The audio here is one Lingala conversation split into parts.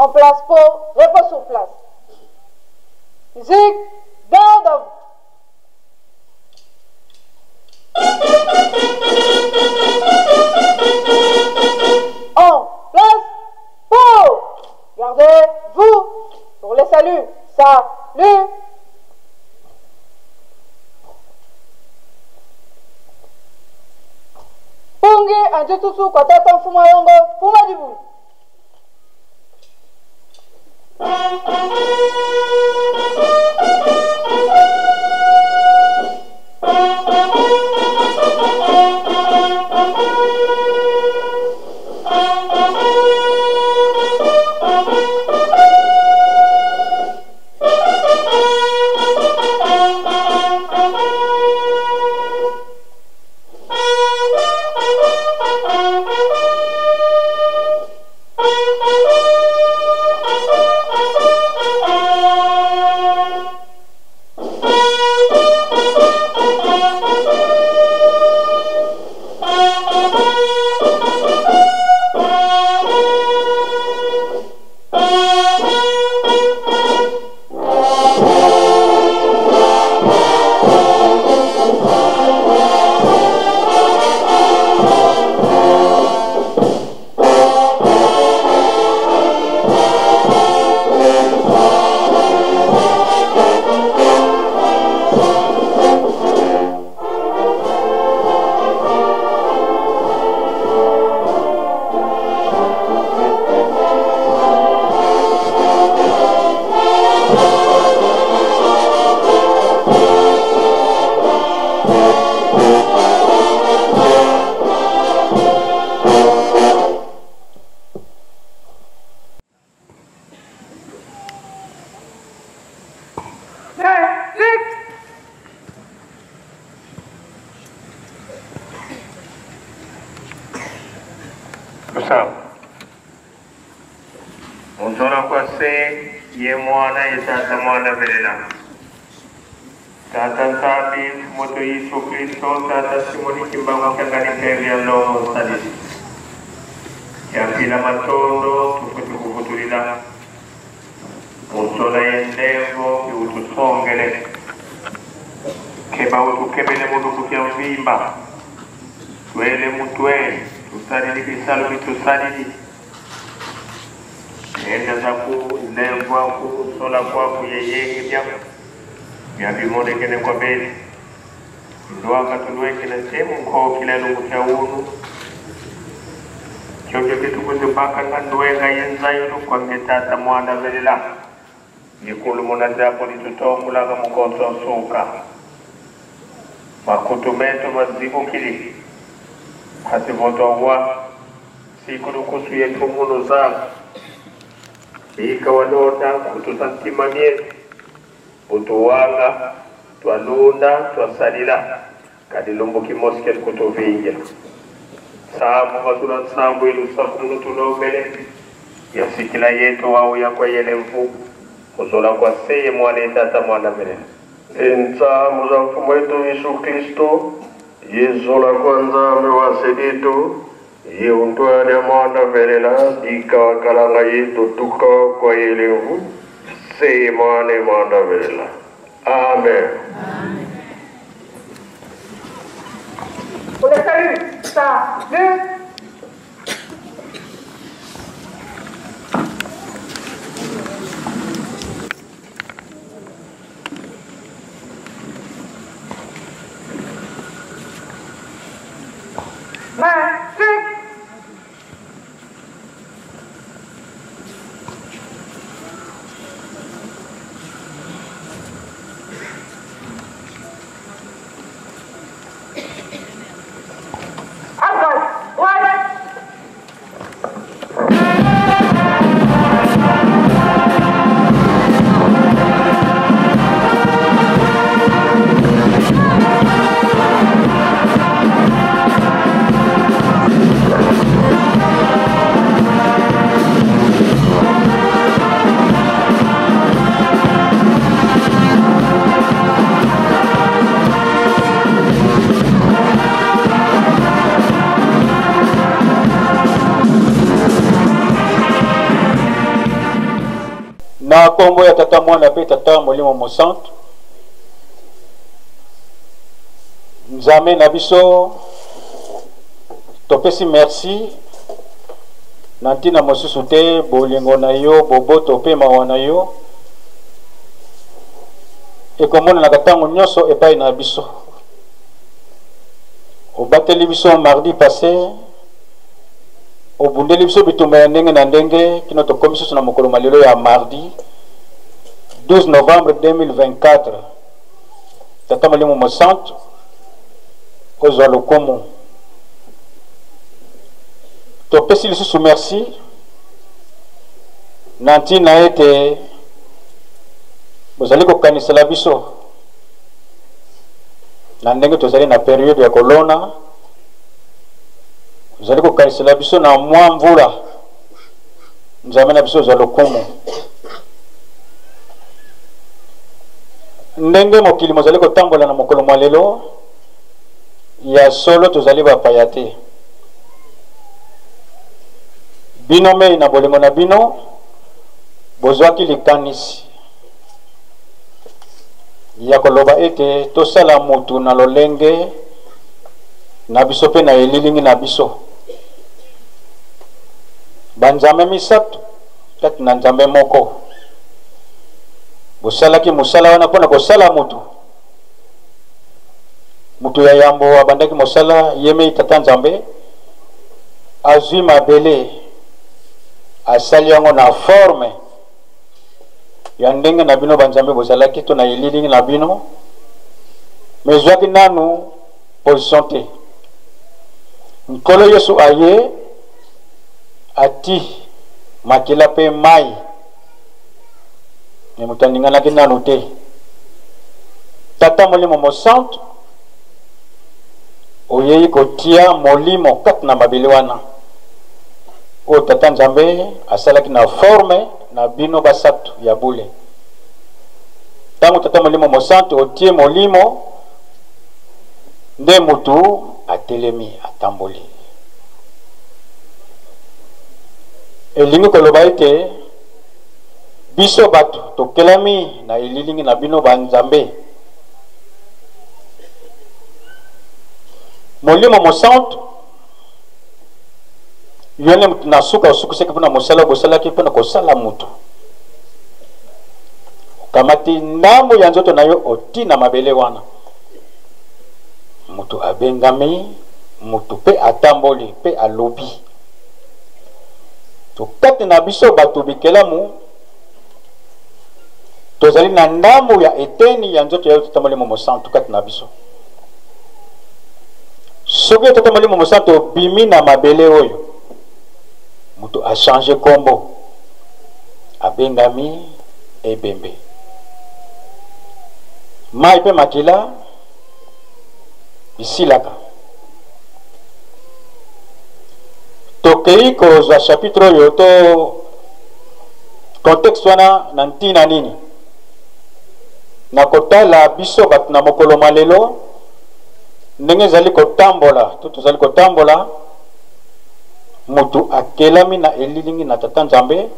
En place pour, repos sur place. Musique, garde à vous. En place pour. Gardez-vous pour les saluts. Salut. Pungi anjitusu kwa tata mfuma yongo fuma dibu. Muzola kwa se ye mwana ye tata mwana velela. Tata Nzambi moto Yesu Kristo tata Simoni Kimbangu Kiangani Pere ya Lomo Salisi. Yapila matondo tufuti kuvutulila. Muzola ye ndevo iutusongele. Keba utukebele muluku kya mvimba. Twele mutwele tusalili bisalo bitusalili. Enda zaku ndembo aku sola kwaku yeyenge byaku byabimonekene kwa beli ndwaka tulwekele sehemu nkookila lungu kya unu kyokyo kitukuzi paka nga ndwenga yenzayulu kwange tata mwana velela likulu muna zapo litutongulaga mukonso nsuka makutu metu mazibukili hasivotowa sikulukusu yetu munu zangu ika walonda kutusantimamie utuwanga twalunda twasalila kalilumbu kimosi kutuvinja sambu vatula nsambu ilusaku munu tulombele yasikila yetu wau yakwa yele mvu kuzola kwa seye mwana etata mwana melele Entsamu za mfumo wetu Yesu Kristo yezola kwa nzambe wa seditu yeuntwalya mwana velela dikawakalanga yetu tuka kwa yelevu seye mwana mwana velela. Amen. Pour le salut, salut. Magic. À gauche, droite. Na nkombo ya Tata, Mwana mpe Tata Molimo Mosantu, Nzambe na biso, topesi merci na ntina mosusu te, bolingo na yo, boboto mpe mawa na yo ekomonanaka ntango nyonso epai na biso. Obateli biso mardi passe, obundeli biso bitumba ya ndenge na ndenge kino tokomi susu na mokolo ma lelo ya mardi 12 novembre 2024. Tata Molimo Mosantu, ozwa lokumu. Topesi lisusu merci na ntina ete bozali kokanisela biso na ndenge tozali na periode ya kolona. Ozali kokanisela biso na mwa mvula. Nzambe na biso, ozwa lokumu. Ndenge mokili mozali kotambola na mokolo mwa lelo, ya solo tozali bapaya te. Bino mei na bolingo na bino bozwaki likanisi ya koloba ete tosala mutu na lolenge na biso mpe na elilingi na biso, banzambe misato kati na Nzambe moko. Bosalaki mosala wana mpo na kosala mutu. Mutu ya yambo abandaki mosala ye mei Tata Nzambe, azwi mabele, asali yango na forme ya ndenge na bino banzambe bozalaki to na elilingi na bino, me ezwaki nanu position te. Nkolo Yesu aye, ati makila mpe mai, me moto aninganaki nanu te. Tata Molimo Mosantu oyei kotia molimo kati na mabele wana oyo Tata Nzambe asalaki na forme na bino basato ya bule. Ntango Tata Molimo Mosantu otie molimo, nde mutu atelemi, atamboli. Elingi koloba ete biso bato tokelami na elilingi na bino banzambe. Molimo Mosantu, yo nde moto na suka osukisaki mpo na mosala bosalaki mpo na kosala moto. Okamati ndambo ya nzoto na yo oti na mabele wana, moto abengami moto mpe atamboli mpe alobi. To kati na biso bato bikelamu tozali na ndambo ya eteni ya nzoto ya yo Tata Molimo Mosantu kati na biso. Soki yo Tata Molimo Mosantu obimi na mabele oyo, moto achange kombo, abengami ebembe. Mai mpe makila bisilaka. Tokei kozwa chapitre oyo to contexte wana na ntina nini? Na kotala biso bato na mokolo mwa lelo ndenge ezali kotambola to tozali kotambola, moto akelami na elilingi na Tata Nzambe,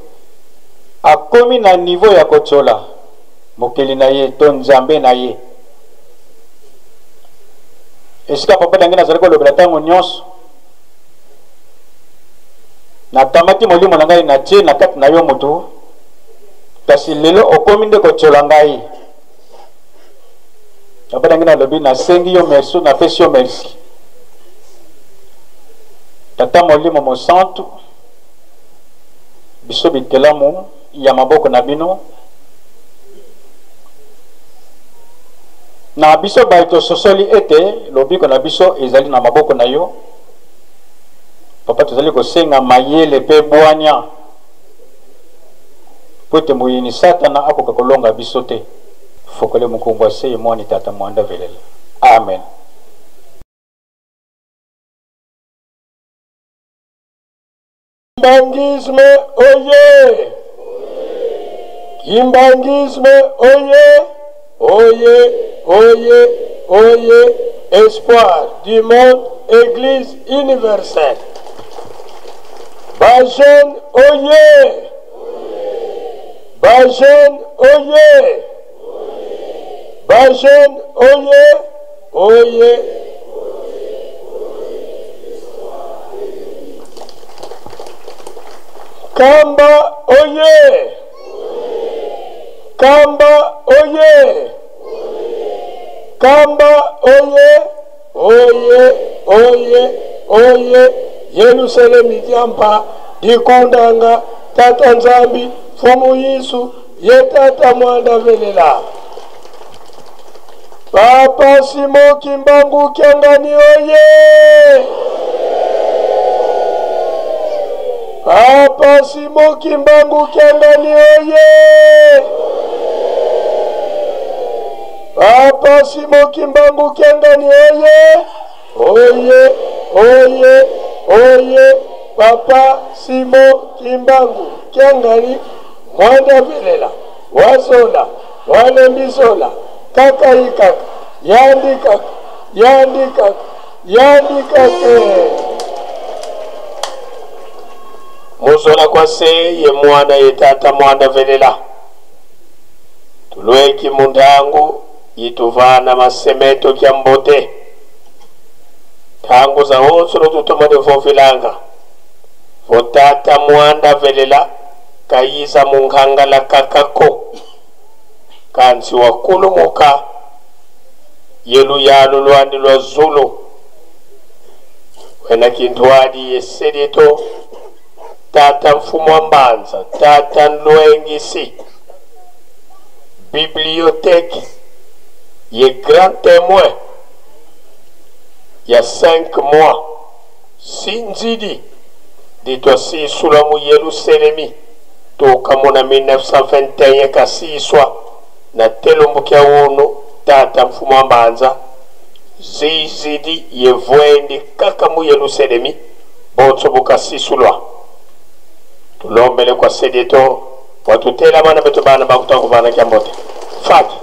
akomi na niveau ya kotiola mokeli na ye to Nzambe na ye. Esika Papa Dangene azali kolobela ntango nyonso, nakamati molimo na ngai natie na kati na yo moto, kasi lelo okomi nde kotiola ngai. Papa Dangene alobi, nasengi yo merci, napesi yo merci. Tata Molimo Mosantu, biso bikelamu ya maboko na bino, na biso baye tososoli ete lobiko na biso ezali na maboko na yo. Papa, tozali kosenga mayele mpe bwanya mpo ete moyini Satana akoka kolonga biso te. Fokole mukumbwa se mwani tata mwanda velela. Amen. Kimbanguisme oye! Kimbanguisme oye! Oye, oye, oye, espoir du monde, église universelle. Ba jeune oye! Ba jeune oye! Ba jeune oye! Oye! Kamba oye! Kamba oye! Kamba oye! Oye! Oye! Oye! Yelusalemi diampa dikundanga Tata Nzambi Mfumu Yesu ye Tata Mwanda velela Papa Simon Kimbangu Kiangani oye! Papa Simon Kimbangu Kiangani oye! Papa Simon Kimbangu Kiangani oye! Oye, oye, oye! Papa Simon Kimbangu Kiangani Mwanda velela wazola walembizola kaka ikaka yandi kaka yandi kaka yandi kake muzola kwa se ye mwana ye tata mwanda velela tulweki mundangu yituvana masemeto kya mbote tangu za onso lotutoma devovilanga votata mwanda velela kayiza munghangala kakako kansi wakulumuka yeluyalu lwandi lwa zulu wena kintwadi yeselito tata mfumo wa mbanza tata nlwengisi bibliothèque ye grand témoin ya 5 mois sinzidi ditwasisula mu yeluselemi tokamona 1921 kasiswa na telumbukia unu tata mfumo wa mbanza zizidi yevwendi kaka mu yeluselemi botso bukasisulwa tulombele kwa sedieto watutela bana betu bana bakuta kuvana kya mbote faki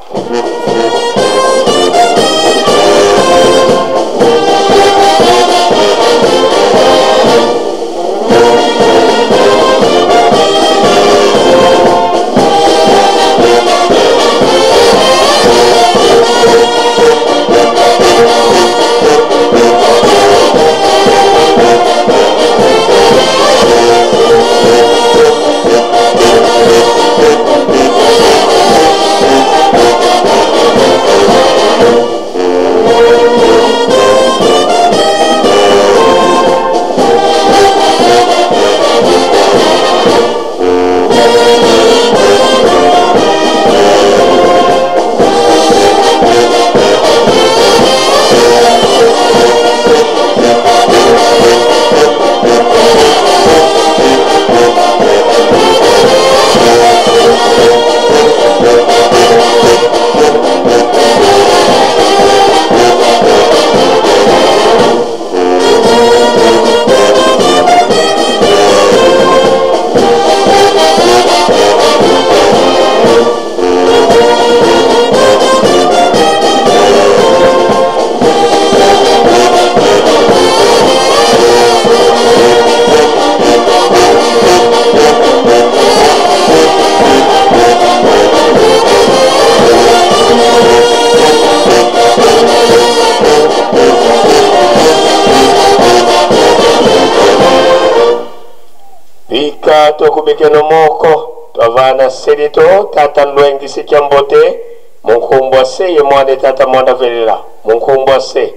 Bika tokubikeno moko twavana selito tata nlwengisi kya mbote munkumbwa se ye mwana tata mwanda velela munkumbwa se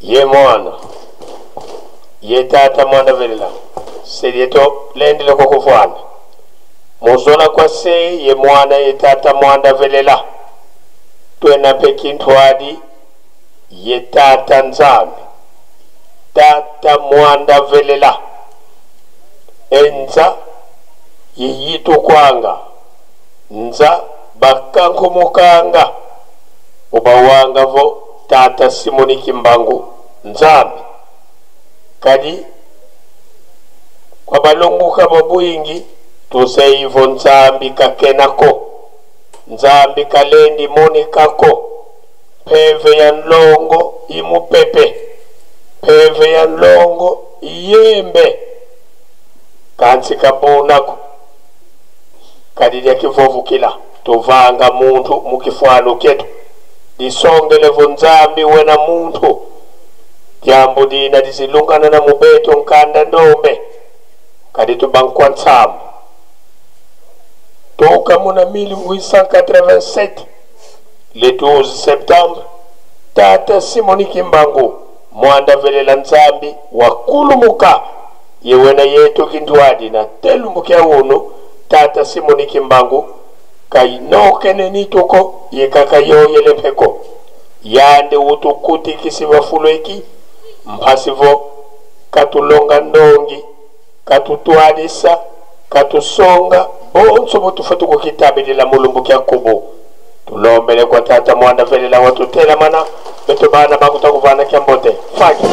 ye mwana ye tata mwanda velela selito lendele kokufwana muzola kwa se ye mwana ye tata mwanda velela twena pe kintwadi ye tata nzambi tata mwanda velela enza yeyitukwanga nza bakankumukanga ubawanga vo tata Simoni Kimbangu nzambi kadi kwa balonguka bobwingi tuseivo nzambi kakenako nzambi kalendi monikako peve ya nlongo imupepe peve ya nlongo iyembe kansi kabunako Kadi lyakivovukila tovanga muntu mukifwalo ketu lisongelevo nzambi wena muntu jambo dina lizilungana na mubeto nkanda ndombe kadi tubankwa ntsambo toka muna 1887 le 12 septembre tata Simoni Kimbangu mwanda velela nzambi wakulumuka yewena yetu kindwadi na telumbukia unu tata Simoni Kimbangu kainokene nituko yekaka yoyele mpeko yande utukutikisiva fulweki mphasivo katulonga ndongi katutwalisa katusonga bonso botufa tukukitabilila mulumbu kya kubu tulombele kwa tata mwana velela watutelamana beto bana bakutakuvana kya mbote faki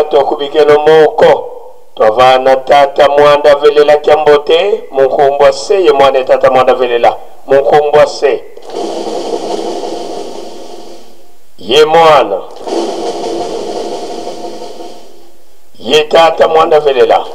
Twakubikelo moko twavana tata mwanda velela kyambote munkumbwa se ye mwana tata mwanda velela munkumbwa se ye mwana ye tata mwanda velela.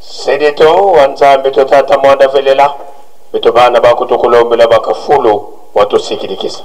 Sedito wanzambe totata mwanda velela beto bana bakutukulombela bakafulu watusikilikisa.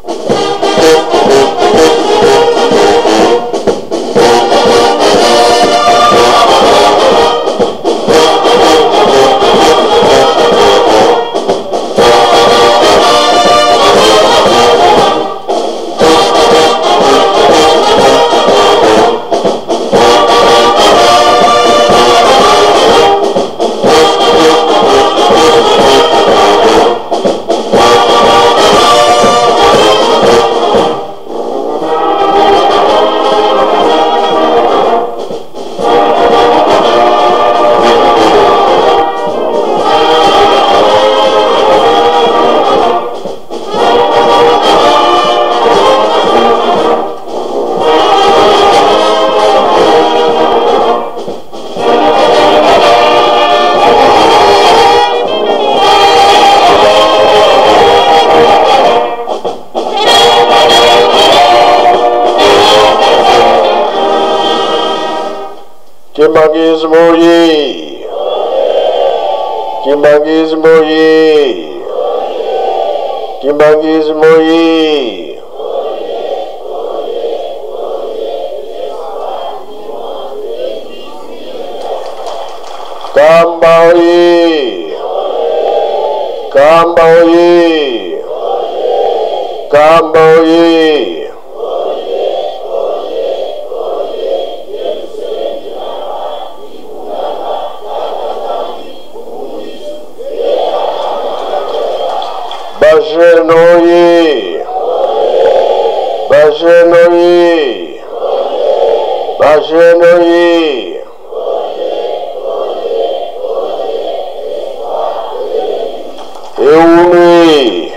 Kimbanguisme oye! Kimbanguisme oye! Kimbanguisme oye! Kamba oye! Kamba oye! Kamba oye! Bajeune oye! Bajeune oye! Bajeune oye! Ewumi!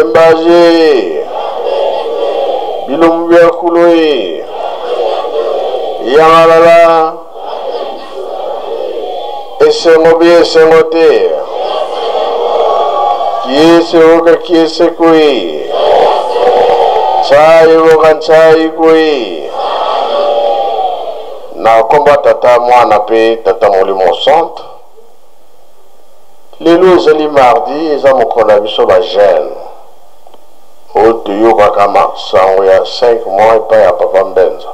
Embaje! Bilumbu bya kulu ye! Yangalala! Esengo bi esengo te! Kiese oka kiese kui! Nchai oka nchai kui! Na nkombo ya Tata, Mwana mpe Tata Molimo Santu. Lelo ezali mardi, eza mokolo na biso ba jeune oyo toyokaka masango ya 5 mois epai ya Papa Mbenza.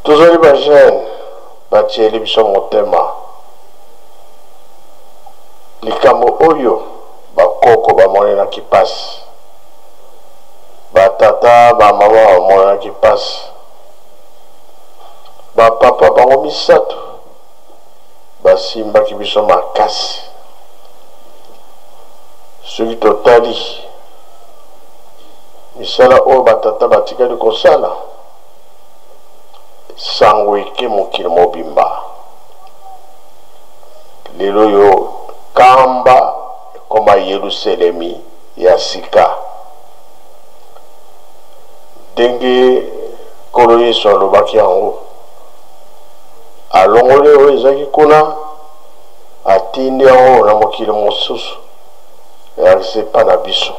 Tozali ba jeune batieli biso motema likambo oyo bakoko bamonelaki mpasi, batata bamama bamonelaki mpasi, bapapa bango misato basimbaki biso makasi. Soki totali misala oyo batata batikali kosala, sango eke mokili mobimba. Lelo oyo Kamba ekoma Yeluselemi ya sika. Ndenge Nkolo Yesu alobaki yango, alongoli oyo ezalaki kuna, atindi yango na mokili mosusu, elakisi epa na biso.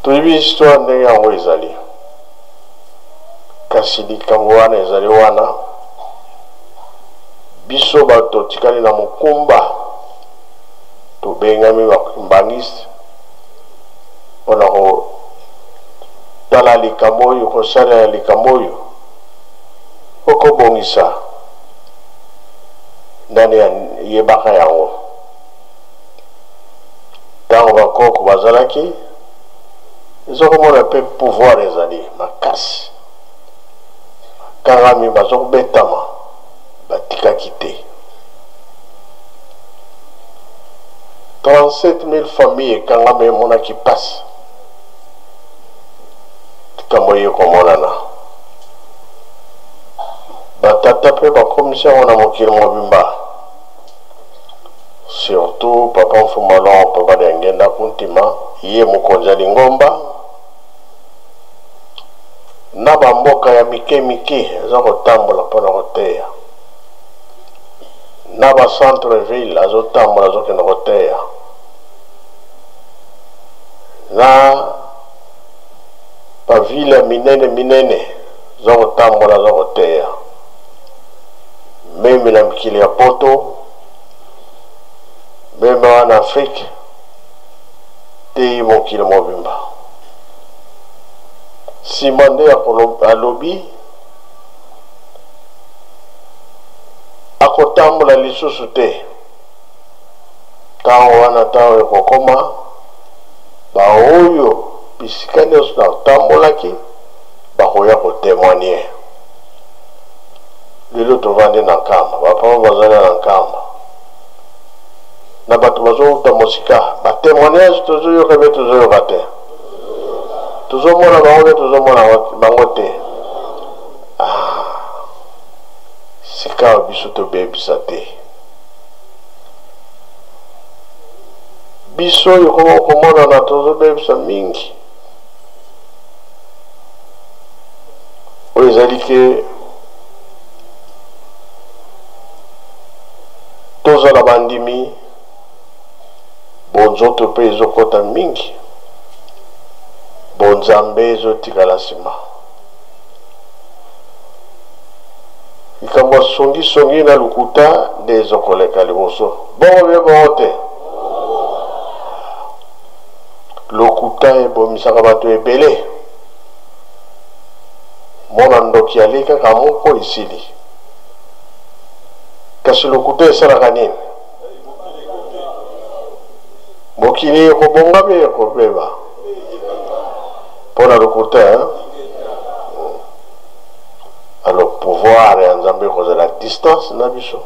Toyebi histoire ndenge yango ezali, kasi likambo wana ezali wana, biso bato totikali na mokumba, tobengami ba-kimbangiste mpo na kotala likambo oyo, kosalela likambo oyo mpo kobongisa ndani yebaka yango. Ntango bakoko bazalaki, ezokomona mpe pouvoir ezali makasi, bakangami, bazokobetama, batikaki te. 37 000 famille ekangami emonaki mpasi. Likambo eye komonana, batata mpe bakomisi yango na mokili mobimba, surtout papa Mfumalon, papa Diangenda Kuntima, ye mokonzi ya lingomba na bamboka ya mike mike aza kotambola mpo na koteya na ba centre ville, azotambola azokende koteya na bavile ya minene minene, aza kotambola aza koteya meme na mikili ya poto, meme wana Afrique, teyi mokili mobimba. Nsima nde alobi akotambola lisusu te. Ntango wana, ntango ekokoma, baoyo bisika nyonso natambolaki bakoya kotemoigne. Lelo tovandi na Nkamba, bapapa bazali na Nkamba na bato bazowuta mosika, batemoignage tozoyoka be tozoyoka te, tozomona bango be tozomona bango te. Ah, sikawa biso tobebisa te, biso oyo komonana tozobebisa mingi. Oyo ezali ke tozala bandimi, bonzoto mpe ezokɔta mingi, bonzambe ezotikala nsima. Makambo ya songisongi na lokuta nde ezokoleka liboso. Bongo bie bongo te? Lokuta ebomisaka bato ebele. Mona ndoki ali kaka moko esili. Kasi lokuta esalaka nini? Mokili ekobonga mpe ekobeba mpo na lokuta. Hein? Alors pouvoir ya Nzambe ekozala distance na biso.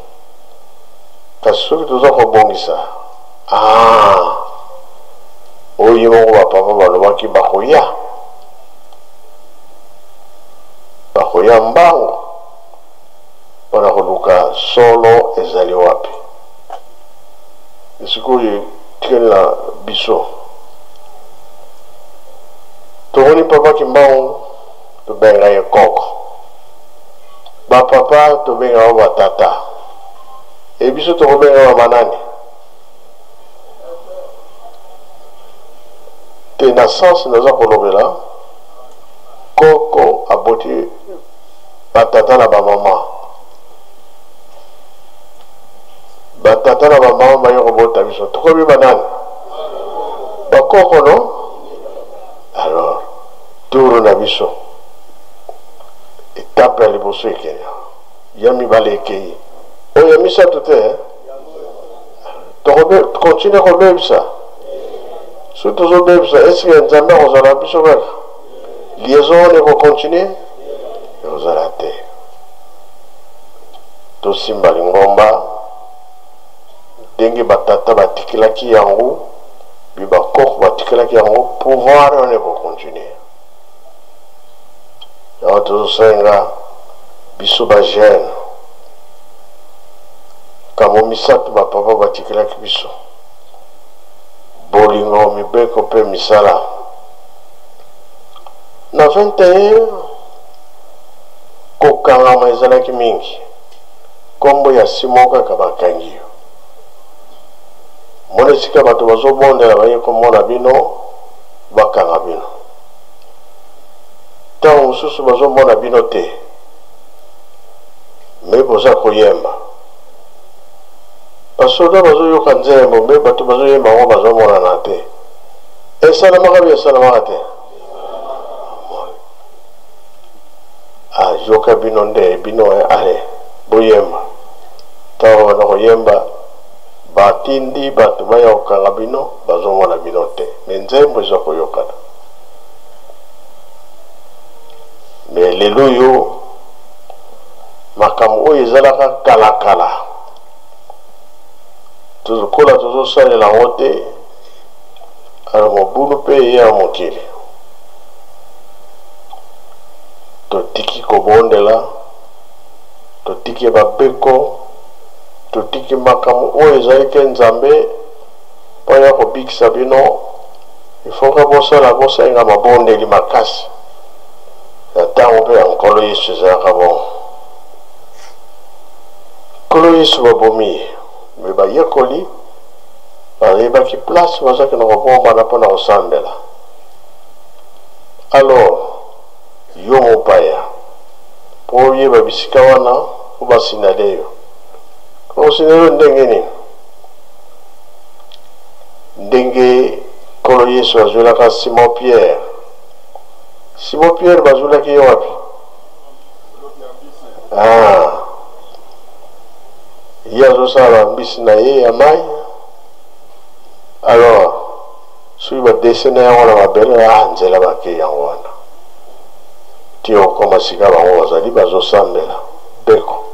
Kasi soki toza kobongisa, ah, oyo ye moko bapapa balobaki bakoya, bakoya mbango mpo na koluka solo ezali wapi. Sikoyo etikali na biso. Tomoni papa Kimbangu tobenga ye koko, ba papa tobenga bango ba tata, e biso tokobenga ba banani te? Na sens naza kolobela, koko aboti ba tata na ba mama, ba tata na ba mama baye kobota biso, tokomi banani? Bakoko, no? Alors tour na biso, etape ya liboso ekei, ya mibale ekei, oyo ya misato te, tokontinue kobebisa. Soki tozobebisa, eske Nzambe akozala biso kaka? Liaison wana ekokontinue, ekozala te. Tosimba lingomba ndenge batata batikelaki yango, bi bakoko batikelaki yango, pouvoir wana ekokontinue. Yango tozosenga biso bajeune, kambo misato bapapa batikelaki biso: bolingo, mibeko mpe misala. Na 21 kokangama ezalaki mingi. Nkombo ya Simon kaka bakangi yo. Mona esika bato bazobondela, baye komona bino, bakanga bino. Ntango mosusu bazomona bino te, me boza koyemba. Basoda bazoyoka nzembo, me bato bazoyemba yango bazomonana te. Esalamaka bi esalamaka te? Ah, yoka bino nde bino, ale boyemba. Ntango bana koyemba, batindi bato baya kokanga bino, bazomona bino te, me nzembo eza koyokana. Me lelo oyo, makambo oyo ezalaka kalakala, tozokola tozosalela yango te. Alo mobulu mpe eye ya mokili, totiki kobondela, totiki babeko, totiki makambo oyo ezali ke Nzambe mpo ya kobikisa bino. Ifoka bosala, bosenga mabondeli makasi na ntango mpe ya Nkolo Yesu. Ezalaka bongo. Nkolo Yesu babomi ye, me bayekoli bayebaki place bazalaki na kobombana mpo na kosambela. Alors yo mopaya, mpo oyeba bisika wana, mpo basinale yo, bakosinale yo ndenge nini? Ndenge Nkolo Yesu azwelaka Simon Pierre. Simon Pierre bazwelaki ye wapi? Ah. Ye azosala bambisi na ye ya mai. Alors soki badesene yango na mabele, ah, nzela bakei yango wana ti okoma sika bango bazali bazosambela. Beko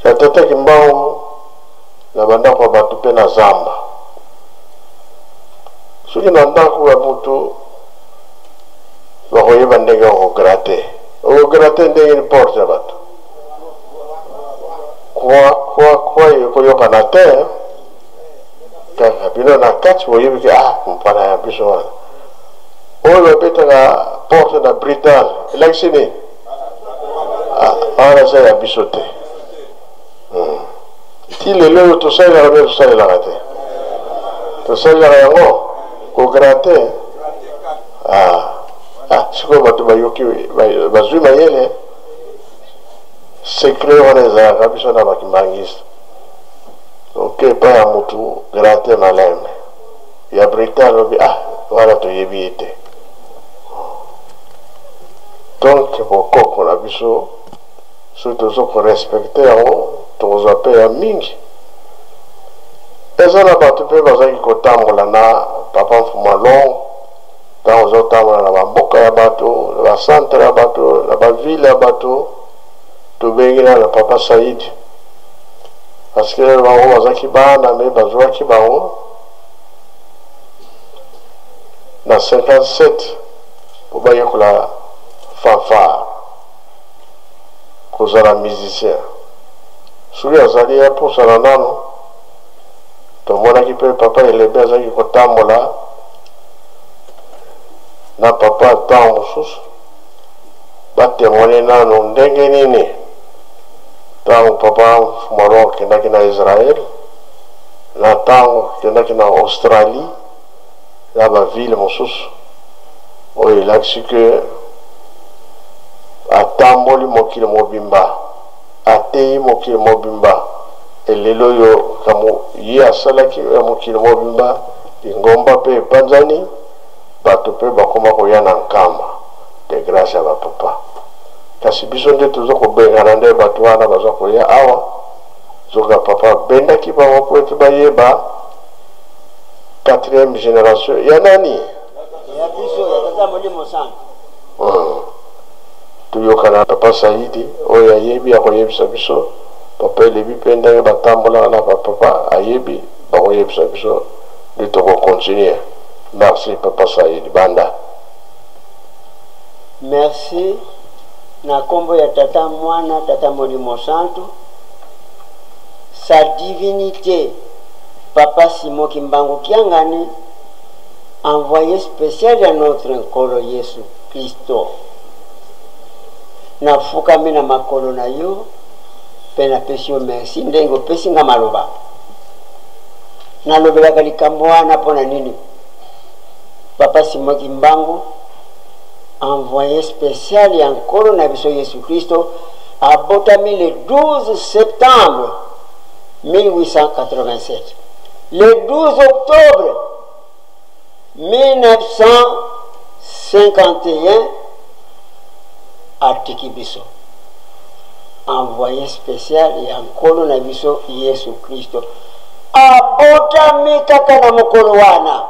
ya tata Kimbangu na bandako ya bato mpe na zamba. Soki na ndako ya moto, bakoyeba ndenge okograte, okograte ndenge ni porte ya bato kwa kwa kwa ekoyokana te. Kaka bino na kati boyebi ke ah, mpana ya biso wana oyo babetaka porte na brutal elakisi nini? Ah, wana eza ya biso te. Ti lelo oyo tosalelaka mpe tosalelaka te, tosalelaka yango kograte. Ah, ah, sikoyo bato bayoki, bazwi mayele. Secret wana ezalaka biso na bakimbangiste. Oke epai ya mutu grate malembe ya Britain alobi ah wana toyebi ye te. Donc bokoko na biso soki tozo ko respecte yango tokozwa mpe ya mingi. Eza na bato mpe bazalaki kotambola na papa Mfuma Longo ntango ozotambola na bamboka ya bato, na bacentre ya bato, na bavile ya bato, tobengi na papa Saidi parce que bango bazalaki bana me bazwaki bango na 57 mpo bayekola fanfare kozala musicien soki azali ya pusana nano tomonaki mpe papa elebe azalaki kotambola na papa ntango mosusu batemwane nano ndenge nini ntango papa Mfumalo akendaki na Israel na ntango akendaki na Australie na bavile mosusu oyo elakisi ke atamboli mokili mobimba, ateyi mokili mobimba. Elelo oyo kamo ye asalaki ya mokili mobimba, lingomba mpe epanzani, bato mpe bakoma koya na nkamba de grace ya bapapa. Kasi biso nde toza kobengana nde bato wana baza koya awa, zoka papa abendaki bango mpo ete bayeba quatrième génération ya nani? Ya biso ya Tata Molimo Santu. Toyokana papa Saidi oyo ayebi akoyebisa biso, papa Elebi mpe ndenge batambolaka na bapapa ayebi bakoyebisa biso nde tokocontinue. Merci papa Saidi banda. Merci na kombo ya Tata Mwana Tata Molimo Santu sa divinite Papa Simon Kimbangu Kiangani envoye special ya notre Nkolo Yesu Klisto. Nafukami na makolo na yo mpe napesi yo merci ndenge opesi nga maloba. Nalobelaka likambo wana mpo na nini? Papa Simon Kimbangu envoye special ya Nkolo na biso Yesu Klisto abotami le 12 septembre 1887. Le 12 octobre 1951 atiki biso envoye special ya Nkolo na biso Yesu Klisto abotami kaka na mokolo wana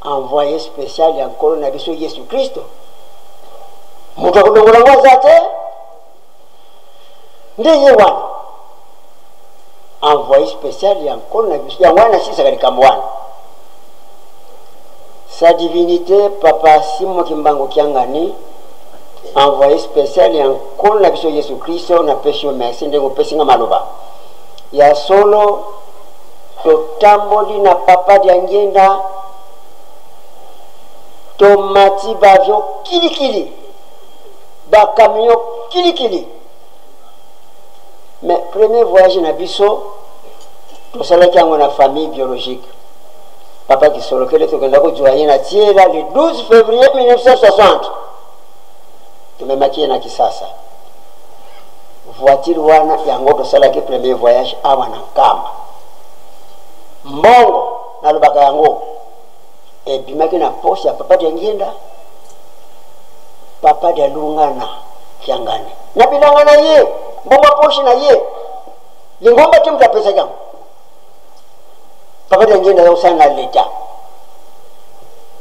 envoye special ya Nkolo na biso Yesu Klisto. Moto akolongola yango aza te, nde ye wana envoye special ya Nkolo na biso. Yango wana nasisaka likambo wana. Sa divinité Papa Simon Kimbangu Kiangani, envoyé spécial ya Nkolo na biso Yesu Kristo, napesi yo merci ndenge opesi nga maloba ya solo. Totamboli na Papa Diangienda, tomati ba avion kilikili, ba camion kilikili. Mais premier voyage na biso tosalaki yango na famille biologique. Papa Kisolokele tokenda kozwa ye na Tiela le 12 février 1960, tomemaki ye na Kisasa. Voiture wana yango tosalaki premier voyage awa na Nkamba. Mbongo nalobaka yango ebimaki na poche ya Papa Diangienda, Papa Dialungana Kiangani na bilanga na ye, mbongo ya poche na ye, lingomba te moto apesaki yango. Papa Diangienda aza kosala na l'Etat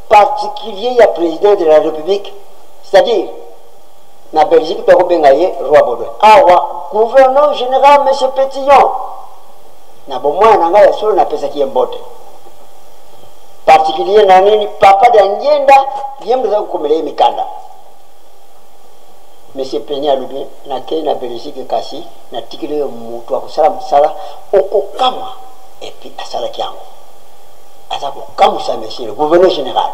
particulier ya président de la République, c'est-à-dire na Belgique tokobenga ye roi Baudouin, awa gouverneur général monsieur Petillon. Na bomwana na ngai ya solo napesaki ye mbote particulier na nini, Papa Diangienda ye moto aza kokomela ye mikanda. Monsieur Penny alobi nakei na Belgique kasi natikeli yo moto akosala mosala okokamwa. Epuis asalaki yango, aza kokamwisa monsieur le gouverneur général.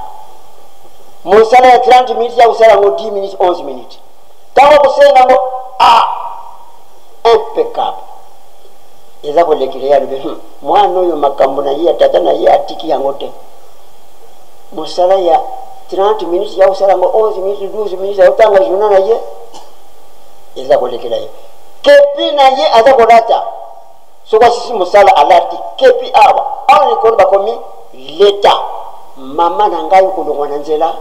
Mosala ya 30 minutes ya kosala yango 10 minutes 11 minutes, ntango akosenga yango a impeccable eza kolekela ye. Alobi mwana oyo makambo na ye ya tata na ye atiki yango te. Mosala ya 30 minutes ya kosala yango 11 minutes 12 minutes, akotanga journal na ye. Eza kolekela ye. Kepi na ye aza kolata. Soki asisi mosala alati kepi awa. Awa likolo bakomi leta. Mama na ngai kolongwa na nzela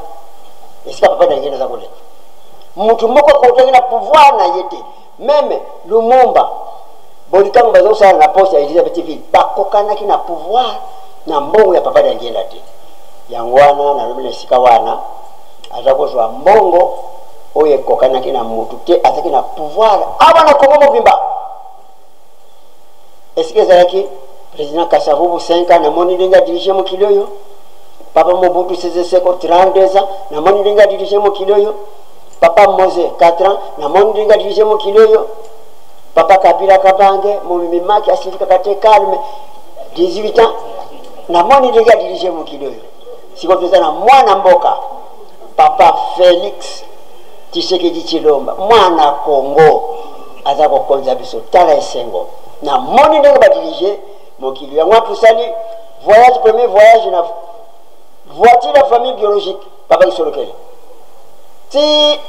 esika papa na ye naza koleka. Mutu moko akokaki na pouvoir na ye te. Meme Lumumba Bolikango baza kosala na poste ya Elizabethville bakokanaki na pouvoir na mbongo ya papa Diangienda te. Yango wana nalobi na esika wana aza kozwa mbongo oyo ekokanaki na mutu te, azalaki na pouvoir awa na Congo mobimba. Esika ezalaki président Kasavubu 5 ans, namoni ndenge adirige mokili oyo. Papa Mobutu Sese Seko 32 ans, namoni ndenge adirige mokili oyo. Papa Mose 4 ans, namoni ndenge adirige mokili oyo. Papa Kabila Kabange momemi maki asilikaka te calme 18 ans, namoni ndenge adirige mokili oyo. Sikoyo toza na mwana mboka Papa Felix Tshisekedi Tshilomba, mwana Congo aza kokonza biso. Tala esengo, namoni ndenge badirige mokili yango. Wana tosali voyage, premier voyage na voiture ya famille biologique Papa Kisolokele ti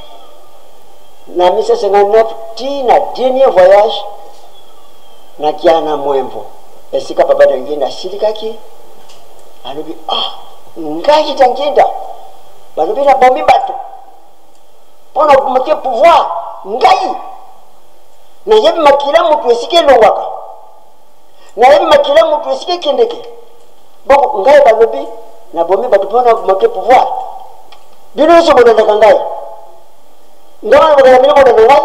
na 1959 ti na dernier voyage na Kiana Mwemvo, esika Papa Diangienda asilikaki, alobi ah, ngai Diangienda balobi nabomi bato mpo na komoke pouvoir, ngai nayebi makila moto esika elongwaka, nayebi makila moto esika ekendeke, bongo ngai balobi nabomi bato mpo na komoke pouvoir. Bino nyonso bolandaka ngai, ngai nalobaka na bino bolanda ngai,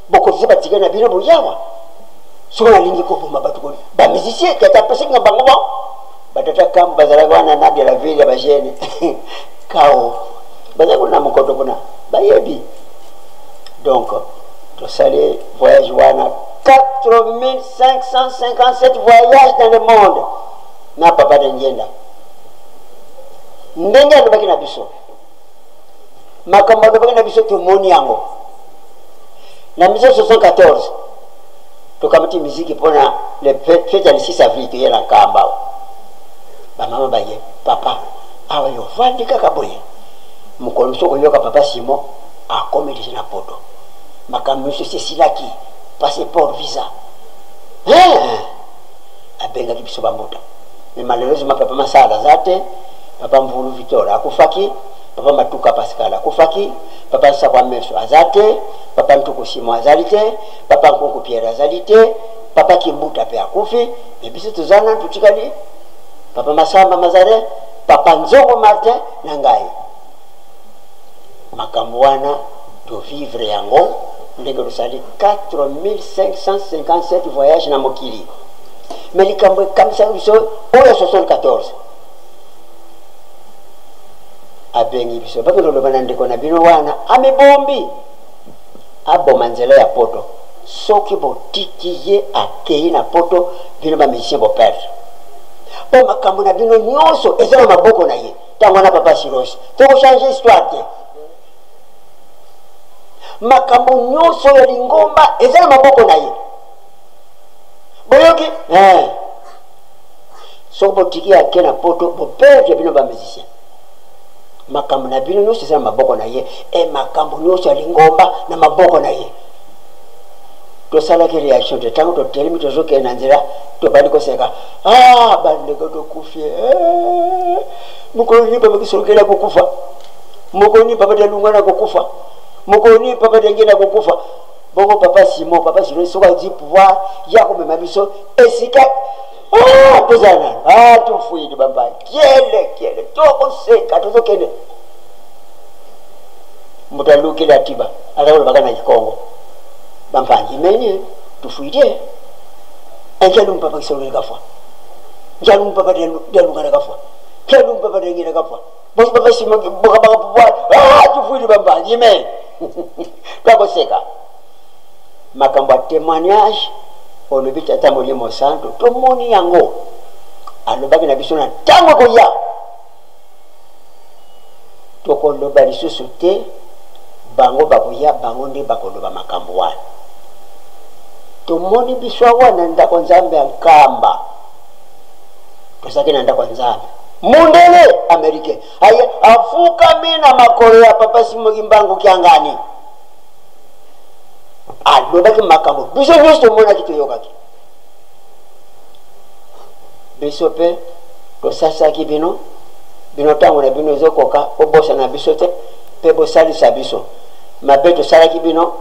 bokozisa batika na bino boyawa. Soki nalingi koboma bato koli bamusicien tata apesaki na bango ba batata kambo bazalaka wana na de la ville ya bagene kao baza kuna na mokoto kuna bayebi. Donc tosali voyage wana 4557 voyage dans le monde na papa Diangienda. Ndenge alobaki na biso, makambo alobaki na biso tomoni yango. Na 1974 tokamati miziki mpona le fete ya le 6 avril, toye na Nkamba awa, bamama baye papa awa yo ovandi kaka boye. Mokolo mosusu okoyoka papa Simon akomi deja na poto, makambo nyonso esi esilaki, passeport visa. Abengaki biso bambuta, mais malheureusement papa Masala aza te, papa Mvulu Victor akufaki, papa Matuka Pascal akufaki, papa Nsakwa Meso aza te, papa Ntuku Simon azali te, papa Nkunku Pierre azali te, papa Kimbuta pe akufi. Mais biso toza nanu totikali papa Masamba Mazarin, papa Nzongo Martin na ngai. Makambo wana tovivre yango ndenge tosali 4557 voyage na mokili. Mais likambo ekamisaki biso oyo ya 74, abengi biso bakende koloba na ndeko na bino wana amibombi aboma nzela ya poto. Soki botiki ye akei na poto, bino ba musicien boperdre, mpo makambo na bino nyonso eza na maboko na ye. Ntango wana papa Siros, tokochange histoire te, makambo nyonso ya lingomba eza na maboko na ye. Boyoki eh. Soki botiki ake na poto, boperdre bino ba musicien, makambo na bino nyonso eza na maboko na ye, e makambo nyonso ya lingomba na maboko na ye. Tosalaki reaction te. Ntango totelemi tozokende na nzela, tobandi koseka, ah bandeko tokufi, eh, mokolo nini papa Kisolokele akokufa, mokolo nini papa Dialungana akokufa, mokolo nini papa Diangienda akokufa. Bongo papa Simon, papa Simon soki azwi pouvoir ya komema biso esika ah, tozala nano ah, tofuini bamba kiele kiele, tokoseka tozokende. Moto alukeli atiba aza kolobaka na kikongo, bampangi meni tufuidie enjalumu papa Kisolokele kafwa, njalumu papa Dialungana kafwa, njalumu papa Diangienda kafwa, bosi papa Simon bokabaka pouvoir ah, tufuidi bampangi meni twakoseka. Makambo ya témoignage olobi tata Molimo Santo tomoni yango, alobaki na biso na ntango ekoya tokoloba lisusu te, bango bakoya, bango nde bakoloba makambo wana. Tomoni biso awa na ndako Nzambe ya Nkamba, tozalaki na ndako ya Nzambe, mundele américain aye afukami na makolo ya papa Simon Kimbangu Kiangani. Alobaki makambo biso nyonso tomonaki, toyokaki. Biso mpe tosasaki bino, bino ntango na bino ezokoka, bobosana biso te mpe bosalisa biso. Mabe tosalaki bino,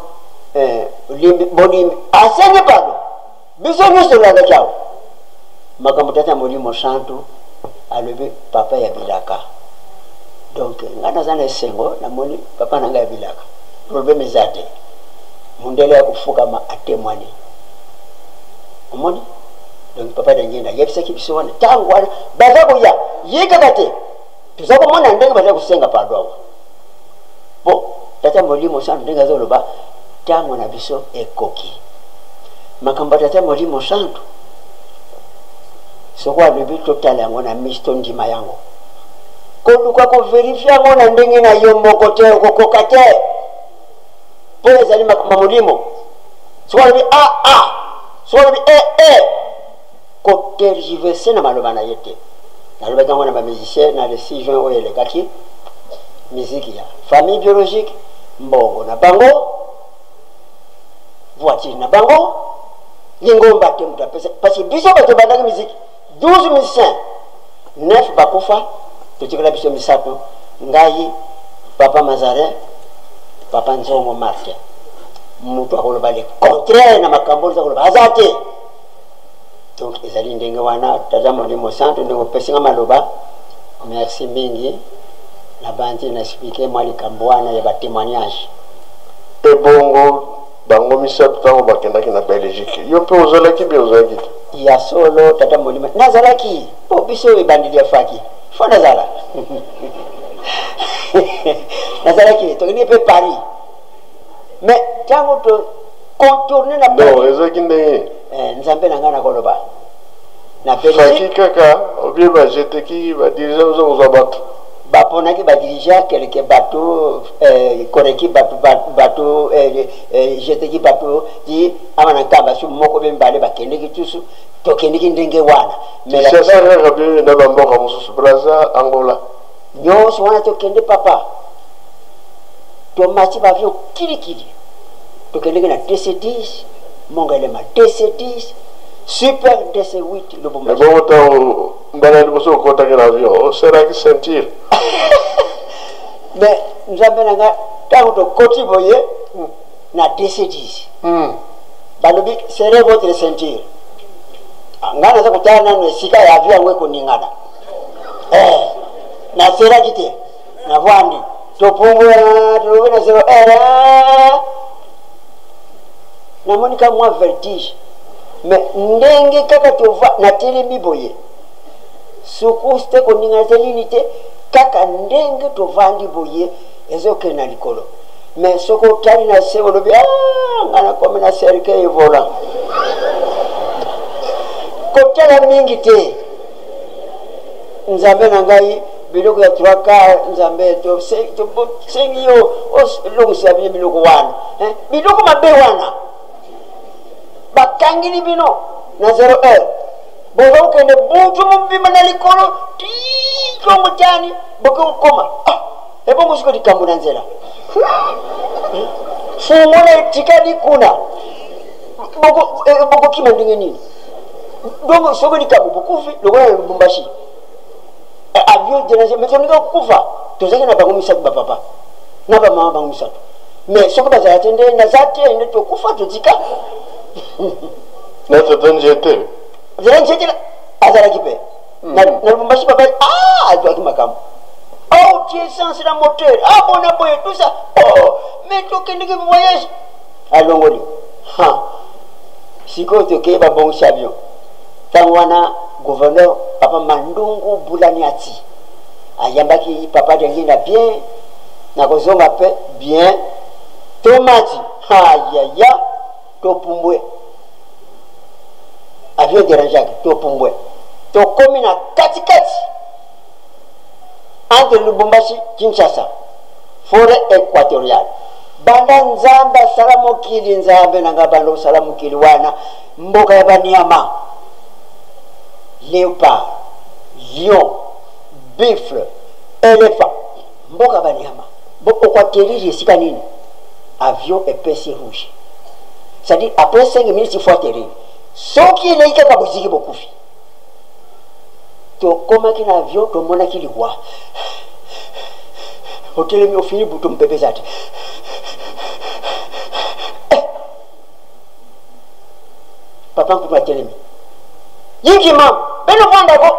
eh, limbi, bolimbi. Asengi pardon. Biso nyonso tolandaki awa makambo Tata Molimo Santu alobi, papa ya bilaka. Donc ngai naza na esengo, namoni papa na ngai ya bilaka. Problème eza te, mundele ya kofukama atemwani, omoni. Donc papa Dangenda ayebisaki biso wana ntango wana baza koya ye kaka te, toza komona ndenge baza kosenga pardon awa. Po Tata Molimo Santu ndenge azoloba, ntango na biso ekoki. Makambo ya Tata Molimo Santu, soko alobi totala yango na miso, tondima yango. Koluka koverifie yango na ndenge na yo moko te, okokoka te, mpo ezali makambo ya molimo. Soko alobi a a, soko alobi e e, kotergiverse na maloba na ye te. Nalobaki yango na bamusicien na le 6 juin oyo elekaki. Miziki ya famille biologique, mbongo na bango, voiture na bango, lingomba te moto apesa, parce que biso bato ebandaki miziki 12 musiciens, 9 bakufa, totikala biso misato, ngai, papa Mazarin, papa Nzongo Martin. Moto akoloba le contraire na makambo oyo koloba aza te. Donc ezali ndenge wana. Tata Molimo Santu, ndenge opesi nga maloba, merci mingi. Nabandi na explike mwa likambo wana ya batémoignage. Ebongo bango misato ntango bakendaki na Belgique, yo mpe ozalaki bie ozalaki te? Ya solo, Tata Molimo, nazalaki. Po biso ebandeli ya faki fo nazala, nazalaki. Tokendeki mpe Paris, mais ntango to contourne na Non, ezalaki ndenge Nzambe na ngai, nakoloba na faki Belgique kaka obie bajeteki badirigeant, oza kozwa bato. Baponaki badirigeant quelque bato, koreki bato, bato jeteki bato ti awa na Nkamba. Su moko be mibale bakendeki, tusu tokendeki ndenge wana. Mais la Kinshasa kaka bie na bamboka mosusu, Braza, Angola? Nyonso wana tokende, papa. Tomati baavion kilikili, tokendeki na DC10 Mongalema, DC10 Super, DC8 Lubumbashi. Ebongo ntango mbala liboso okotaki na avion, oseraki ceinture? Mais Nzambe na ngai, ntango tokoti boye na DC10, balobi: "Serrez votre ceinture." Ah, ngai naza kotala nano esika ya avion yango ekoningana. Naseraki te, navwandi, topumbwa, tolobi na zero heure, namoni ka mwa vertige. Mais ndenge kaka tova, natelemi boye, secousse te, koningana te, nini te, kaka ndenge tovandi boye, ezokende na likolo. Mais soki otali na se, olobi: "Ah, ngai nakomi na cercueil volant." Kotala mingi te. Nzambe na ngai, biloko ya trois quart, Nzambe, tosengi yo olongisa bino biloko wana, biloko mabe wana bakangili bino na 0 heure. Boza kokende butu mobimba na likolo ti kongo tani boke kokoma. Ah, ebongo siko likambo na nzela, fungola etikali kuna, bokokima ndenge nini? Donc soki likambo, bokufi lokola na Lubumbashi, avion déranger. Mais tolingi kokufa, tozalaki na bango misato, bapapa na bamama, bango misato. Mais soki bazala te, nde naza te, nde tokufa, totika. Na tata Nzete? Zela Nzete azalaki mpe na Lubumbashi. Papa azwaki makambo: "Oh, tie essence na moteur, ah, bona boye, tout ça." Oh, mais tokendeki voyage, alongoli. Ha, sikoyo tokei, babongisi avion. Ntango wana gouverneur papa Mandungu Bulani ati ayambaki papa Diangienda bien, nakozonga mpe bien. Tomati, ayaya, topumbwe, avion dérangeaki, topumbwe, tokomi na katikati entre Lubumbashi, Kinshasa, forêt équatoriale. Banda Nzambe asala mokili, Nzambe na ngai, banda osala mokili wana, mboka ya banyama, léopard, lion, buffle, éléphant, mboka ya banyama. Bo okoatterrir esika nini? Avion epesi rouge. C'est-à-dire après 5 minutes il faut atterrir. Soki eleki kaka boziki bokufi. Tokomaki na avion, tomonaki liwa. Otelemi ofini butu mopepe eza te. Eh! Papa nkumu atelemi. Yingi mama, beno vwanda ko.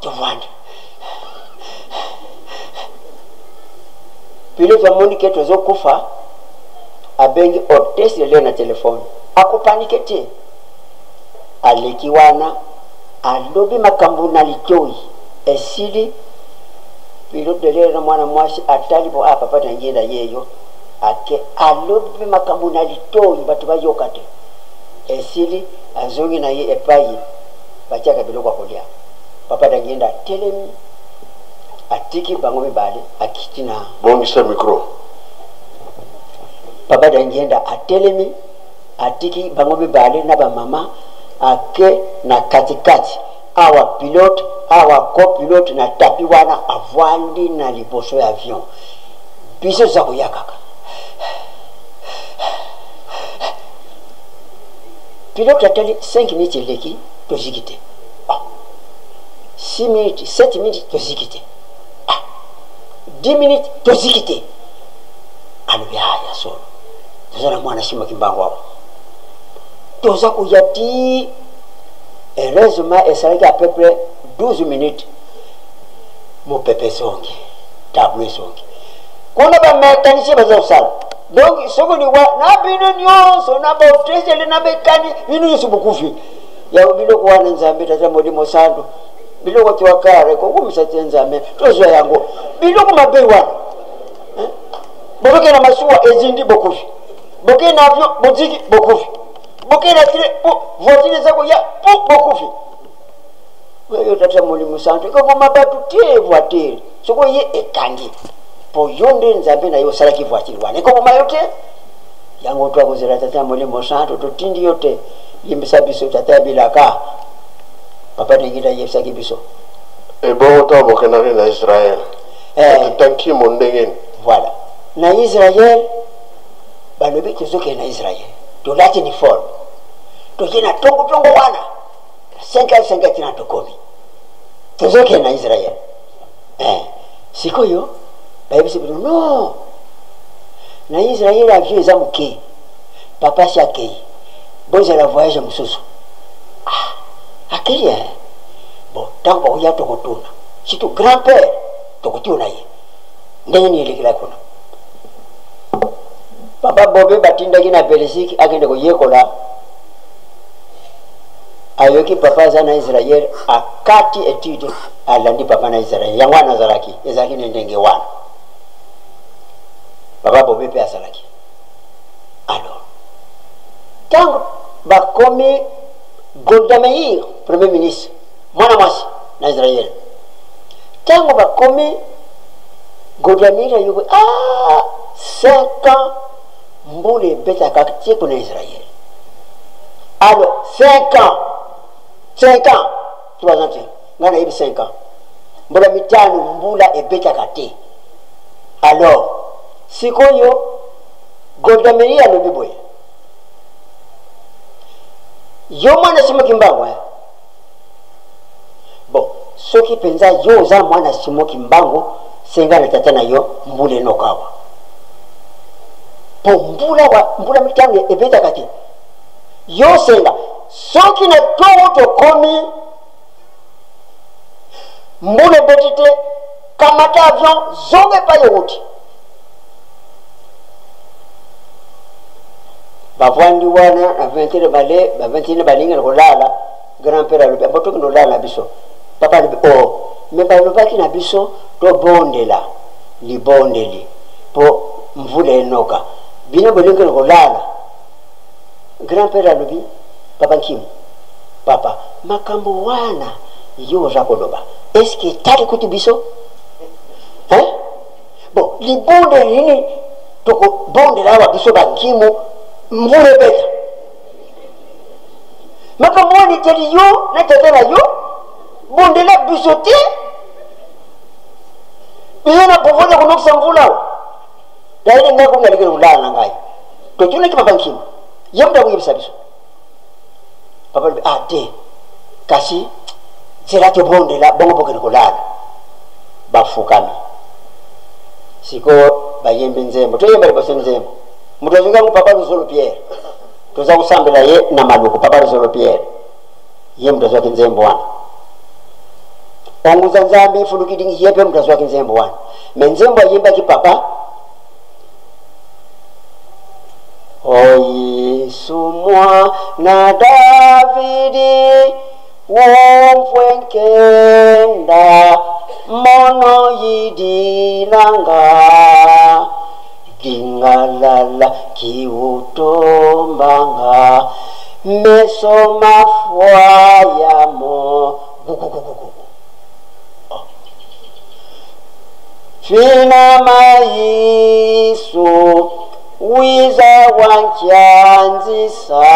Tovwanda. Pilote amoni ke tozokufa, abengi hôtesse de l'air na telefone. Akopanike te. Aleki wana, alobi makambo na litoi. Esili, pilote de l'air na mwana mwasi atali bo, ah papa na ngenda yeyo. Ake alobi mpe makambo na litoi, bato bayoka te. Esili, azongi na ye epai batiaka biloko ya kolia. Papa Dangenda atelemi, atiki bango mibale, akiti na Bongisa micro. Papa Dangenda atelemi, atiki bango mibale na bamama, ake na katikati, awa pilote, awa copilote na tapi wana, avwandi na liboso ya avion. Biso toza koya kaka. Pilote atali 5 minutes eleki, toziki te. Ah. 6 minutes, 7 minutes toziki te. Ah. 10 minutes toziki te. Alobi ah ya solo. Toza na mwana Simon Kimbangu awa. Toza koya ti heureusement esalaki à peu près 12 minutes mopepe ezongi, tableau ezongi. Kuna ba mécanicien baza kosala. Donc soki liwa na bino nyonso na ba hôtesse na mekani bino nyonso bokufi. Ya biloko wana Nzambe Tata Molimo Santu, biloko twakare kokumisa te Nzambe, tozwa yango biloko mabe wana. Bokoke na masuwa ezindi bokufi, boke na avion boziki bokufi, boke na train po voiture eza koya po bokufi. Oyo Tata Molimo Santu ekoboma bato te voiture soko ye ekangi po yo nde Nzambe na yo osalaki voiture wana ekoboma yo te. Yango twakozela Tata Molimo Santu, totindi yo te, limbisa biso Tata ya bilaka. Papa Dengida ayebisaki biso. Ebongo ntango bokendaki na Israël, tankimo ndenge nini? Voilà. Na Israël, balobi tozokende na Israël, tolati uniforme, toke na tongotongo wana 5 heures 5 heures tina tokomi, tozokende na Israël. Sikoyo bayebisi bino non, na Israël avion eza moke, papa si akei, bozala voyage mosusu. Ah, akei eh. Bon, ntango bakoya tokotuna, surtout grand-père tokotuna ye ndenge nini elekela kuna. Papa Bobe batindaki na Belgique akende koyekola, ayoki papa aza na Israël, akati etude, alandi papa na Israël. Yango wana azalaki, ezalaki na ndenge wana. Papa Bobe mpe azalaki. Alors, ntango bakomi Golda Meir, premier ministre, mwana mwasi na Israël. Ntango bakomi Golda Meir ayoki, ah, 5 ans mbula ebetaka te kuna Israël. Alors, 5 ans, 5 ans, 3 ans te, ngai nayebi 5 ans. Mbula mitano mbula ebetaka te. Alors, sikoyo Golda Meir alobi boye, yo mwana Simon Kimbangu, eh? Bon, soki mpenza yo oza mwana Simon Kimbangu, senga na tata na yo mbula enoka awa. Po mbula wa, mbula mitano ebetaka te. Yo senga, soki na tongo tokomi mbula ebeti te, kamata avion zonga epai owuti. Bavandi wana na vingt heures bale, ba vingt heures balingi na kolala. Grand-père alobi, abo tokende kolala na biso. Papa alobi, oh, me balobaki na biso tobondela libondeli po mvula enoka, bino bolingi na kolala. Grand-père alobi, papa Nkimu, papa, makambo wana yo oza koloba, est-ce que etali kutu biso? Hein? Bon, libondeli nini tokobondela awa biso ba Nkimu, mvula ebeta? Makambo wana etali yo na tata na yo, bondela biso te. Biso na pouvoir ya konokisa mvula awa. Dayele ngai komi nalekeli kolala na ngai. Totunaki papa Nkimu. Ye moto akoyebisa biso. Papa alobi ah te, kasi zela tobondela bongo bokende kolala. Bafukami sikoyo bayembi nzembo, toyemba liboso nzembo. Moto azwaki yango papa Luzolo Pierre, toza kosambela ye na Maluku. Papa Luzolo Pierre ye moto azwaki nzembo wana. Onguza Nzambe ifulukidingi, ye mpe moto azwaki nzembo wana. Me nzembo ayembaki papa O Yesu mwana Davidi, wumfwe nkenda mono yidilanga gingalala kiutombanga meso mafwayamo gugugugugu fina maiso wiza wankyanzisa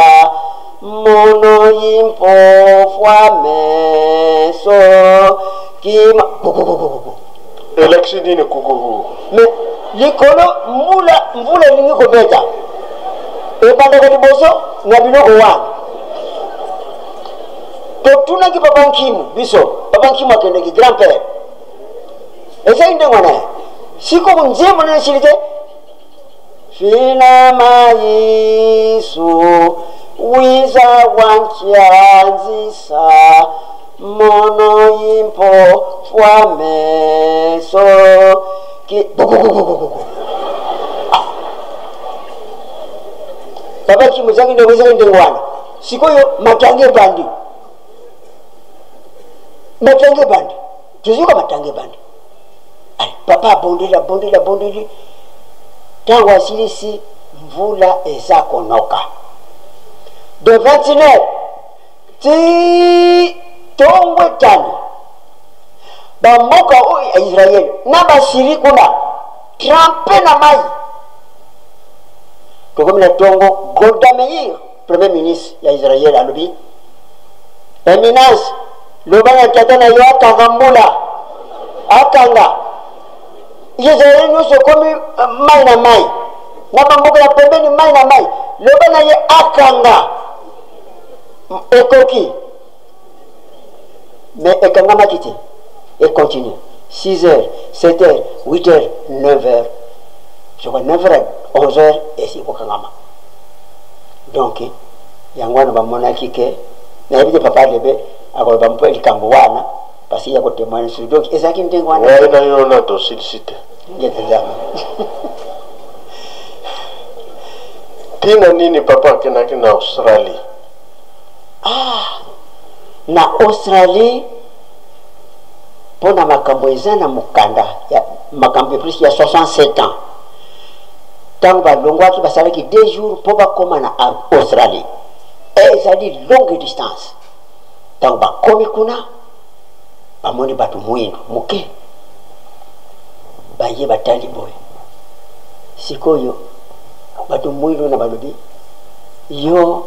mono yimpofwa meso kima gugugugugu. Elakisi nini kukuku? Me likolo mbula mvula elingi kobeta ebandaka liboso na biloko wana. Totunaki papa Nkimu, biso papa Nkimu akendeki grand père, ezali ndenge wana sikoyo nzembo nene esili te. Fina maiso wiza wankyanzisa mono yimpo fwa meso ki gugugugugugu. Papa Nkimu ezalaki ndenge, ezalaki ndenge wana. Sikoyo matanga ebandi, matanga ebandi, tozoyoka matanga ebandi. Papa abondeli, abondeli, abondeli. Ntango asilisi, mvula eza konoka de 21 ti tongo etani. Bamboka oyo ya Israel na Basiri kuna trempe na mai. Tokomi na tongo, Golda Meir, premier ministre ya Israel, alobi: Eminence, loba na tata na yo akanga mbula, akanga Israel nyonso ekomi mai na mai, na bamboka ya pembeni mai na mai, loba na ye akanga. Ekoki me ekangamaki te, econtinue 6 heures, 7 heures, 8 heures, 9 heures, je crois 9 heures, 11 heures esi kokangama. Donc yango wana bamonaki ke nayebi te papa Lebe akoloba mpo likambo wana parce ya kotemoigne sur. Donc ezalaki ndenge wana. Ngai na yo na tosilisi te. Ngete Nzambe. Ntina nini papa akendaki na Australie? Ah, na Australie mpo na makambo eza na mokanda ya makambo ya plus ya 67 ans. Ntango balongwaki, basalaki 2 jours mpo bakóma na Australie, ezali longue distance. Ntango bakomi kuna, bamoni bato mwindu moke baye, batali boye. Sikoyo bato mwindu na balobi: yo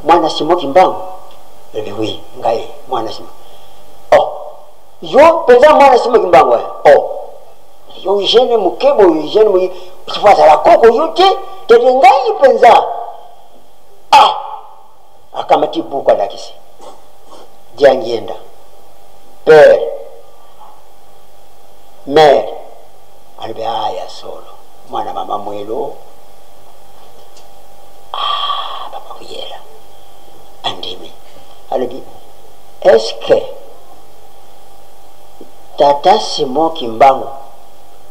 mwana Simo Kimbangu? Lobi: oui, ngai mwana Simo. Oh, yo mpenza mwana Simo Kimbangu? Oh, yo jeune moke boye, jeune moye, sifo azala koko yo te tete ngai mpenza. Ah, akamati buku, alakisi Diangienda père mère, alobi: aya solo mwana mama Mwelo. Ah, papa Kuyela andimi, alobi: est-ce tata Simon Kimbangu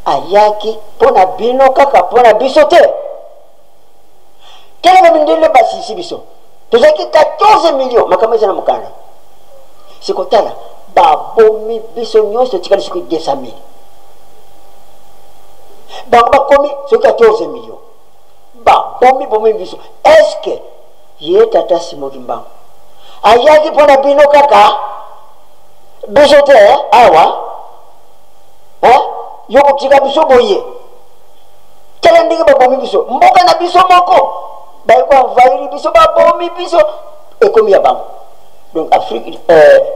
ayaki mpo na bino kaka, mpo na biso te? Tala bamindele basisi biso, tozalaki 14 millions, makambo eza na mokanda. Sikotala babomi biso nyonso, totikali soki 200 000, bango bakomi soki 14 millions, babomi bomi biso. Est-ce ye tata Simon Kimbangu ayaki mpo na bino kaka, biso te awa? Yo kotika biso boye, tala ndenge babomi biso, mboka na biso moko baye koenvahir biso, babomi biso, ekomi ya bango. Donc Afrique,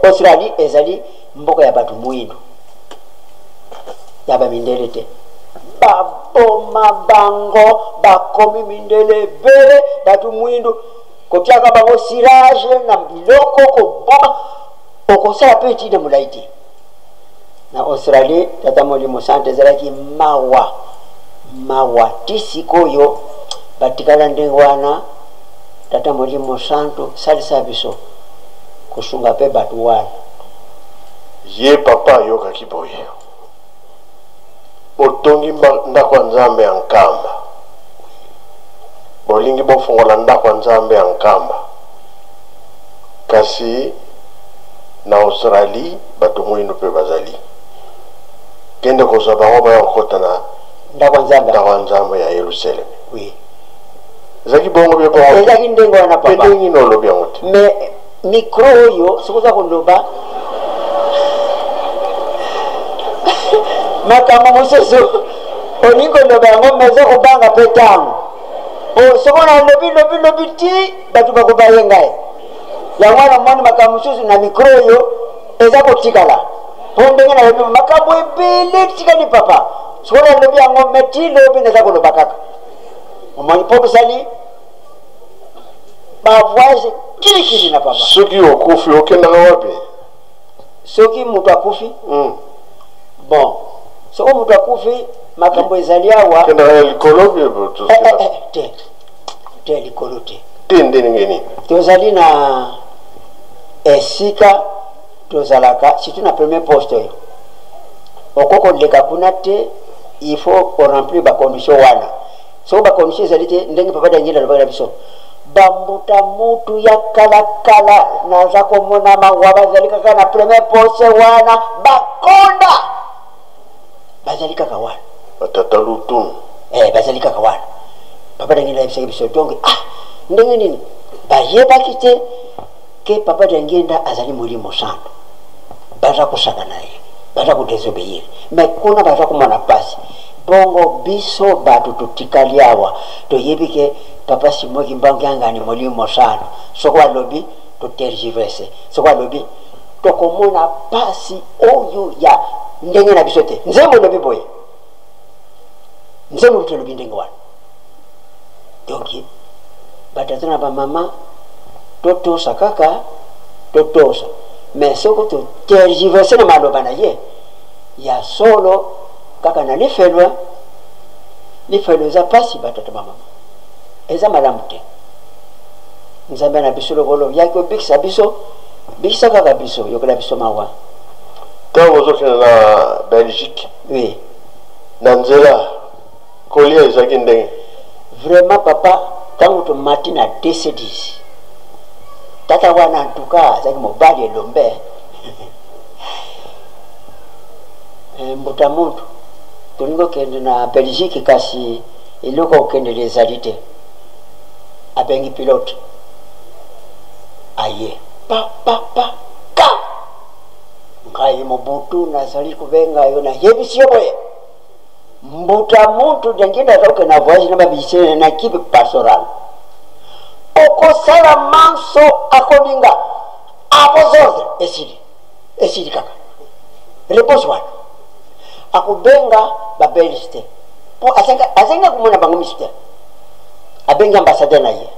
Australie ezali mboka ya bato moyindo, ya bamindele te. Baboma bango, bakomi mindele ebele, bato mwindu, kotiaka bango cirage na biloko, koboma. Okosala mpe etude molai te. Na Australie, Tata Molimo Santu, ezalaki mawa mawa ti sikoyo batikala ndenge wana. Tata Molimo Santu, salisa biso kosunga mpe bato wana. Ye papa ayokaki boye, Botongi ndako ya Nzambe ya Nkamba, bolingi bofongola ndako ya Nzambe ya Nkamba, kasi na Australie bato moindo mpe bazali. Kende kozwa bango baya kokota na ndako ya Nzambe, ndako ya Nzambe ya Yerusaleme. Oui. Ezalaki bongo mpe bongo. Ezalaki ndenge wana papa. Mpe ndenge nini olobi yango te? Mais micro oyo soki oza koloba makambo mosusu olingi koloba yango mais oza kobanga mpe ntango po soki nalobi lobi lobi ti bato bakobaye ngai. Yango wana omoni makambo mosusu na micro oyo eza kotikala mpo ndenge nalobi makambo ebele etikali papa. Soki nalobi yango mais ti lobi naza koloba kaka, omoni mpo tosali bavoyage kilikili na papa. Soki okufi okendaka wapi? Soki moto akufi, bon, soki moto akufi makambo ezali awa. Okendaka na likolo mpe Te, te, likolo te. Te, ndenge nini? Tozali na esika tozalaka, surtout na premier poste oyo okoki koleka kuna te, il faut oremplir bacondition wana. Soki bacondition ezali te, ndenge papa Daniel alobaki na biso, bambuta mutu ya kalakala naza komona mawa, bazali kaka na premier poste wana, bakonda bazali kaka wana, batata lutunu. Bazali kaka wana. Papa Daniel ayebisaki biso donc, ndenge nini bayebaki te ke papa Diangienda azali molimo santu, baza kosaka na ye, baza kodesobeyir, mais kuna baza komona pasi. Bongo biso bato totikali awa toyebi ke papa Simon Kimbangu Kiangani molimo santu, soko alobi totergiverse, soko alobi tokomona pasi oyo ya ndenge na biso te. Nzembo elobi boye, nzembo biso elobi ndenge wana. Donc batata na bamama totosa kaka, totosa, mais soko totergiverse na maloba na ye ya solo kaka na lifelo, lifelo eza pasi. Batata bamama, eza malamu te. Nzambe na biso lokolo yaki obikisa biso, bikisa kaka biso, yokela biso mawa. Ntango ozokende na Belgique, oui, na nzela kolia ezalaki ndenge? Vraiment papa, ntango tomati na DC10, tata wana en tout cas azalaki mobali elombe. Mbuta muntu, tolingi kokende na Belgique, kasi eloko kokendela ezali te. Abengi pilote, aye pa pa pa ka ngai Mobutu nazali kobenga yo, nayebisi yo boye, mbuta muntu Diangienda aza kokende na voyage na bamusicien na équipe pastorale, okosala manso akolinga à vos ordres. Esili, esili kaka réponse wana. Akobenga babelge te po asenga komona bango misu te. Abengi ambassadeur na ye,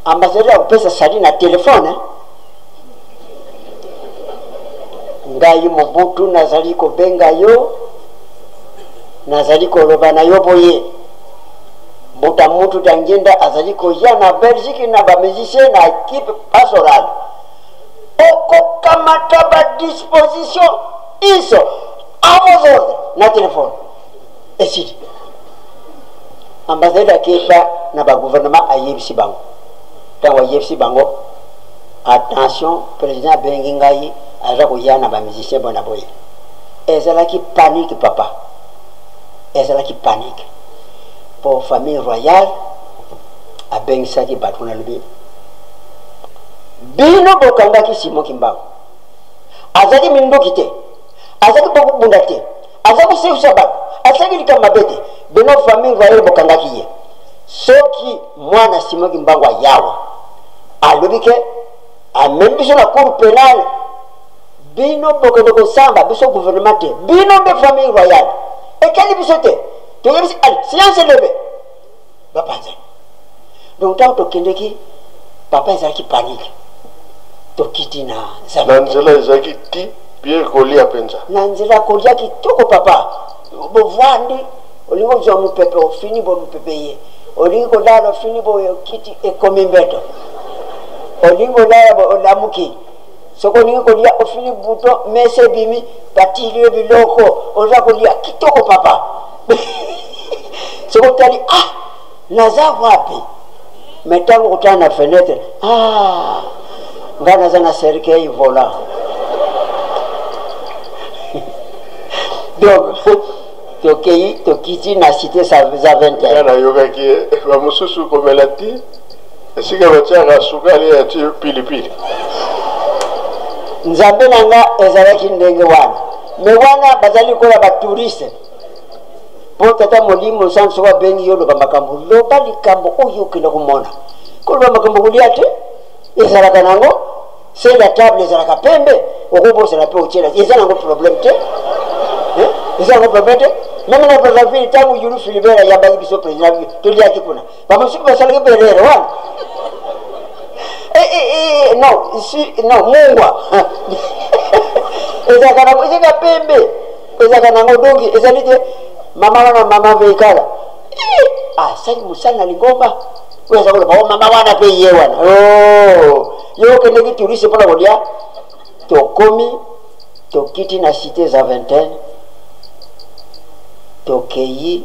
ambassadeur akopesa sali na telefone, ngai Mobutu nazali kobenga yo, nazali koloba na yo boye, mbuta mutu Diangienda azali koya na Belgique na bamusicien na équipe pastorale, okokamata badisposition iso, à vos ordres. Na telefone esili. Ambassadeur akeba na bagouvernement, ayebisi bango. Ntango ayebisi bango, attention, président abengi ngai, aza koya na bamusicien bona boye. Ezalaki panique papa, ezalaki panique po famille royale abengisaki bato. Nalobi, bino bokangaki Simon Kimbangu, azalaki minduki te, azalaki bokobunda te, aza kosekusa bato, asalaki likambo mabe te, bino famille royale bokangaki ye. Soki mwana Simon Kimbangu ayawa alobi ke amemi biso na cour pénale, Bino bokende kosamba biso gouvernement te, bino nde famille royale etali biso te, toyebisi allez silence leve bapanzani. Donc ntango tokendeki papa ezalaki panique, tokiti na na nzela ezalaki ti Pierre kolia mpenza na nzela kolia kitoko papa, bovandi olingi ozwa mopepe ofini bo mopepe ye, olingi kolala ofini boye okiti ekomi mbeto, olingi kolala olamuki soki olingi kolia ofini buto mesa ebimi batili yo biloko oza kolia kitoko papa. Soki otali ah naza wapi, me ntango kotala na fenetre ah ngai naza na cercueil volant. Donc tokei tokiti na cité Zaventem. Nga nayokaki bamosusu komela ti esika batiaka sukali ya ti pilipili. Nzambe na nga ezalaki ndenge wana, me wana bazali lokola batouriste mpo tata molimo santu soki abengi yo loba makambo, loba likambo oyo okende komona. Koloba makambo kolia te ezalaka nango se la table ezalaka pembe, okobosana mpe otyela, eza nango problème te, eza nango problème te. Meme na Brazzaville ntango Yulu Philibert ayambaki biso président, toliaki kuna, bamosusu basalaki mpe erreur wana. Non, si, non, mungwa ezalaka nango ezalaka pembe, ezalaka nango donki ezali te. Mama wana mama veikala asali mosali na lingomba oyo aza koloba o mama wana mpe ye wana o yo okendeki touriste mpona kolia. Tokomi tokiti na cité Zaventem, tokei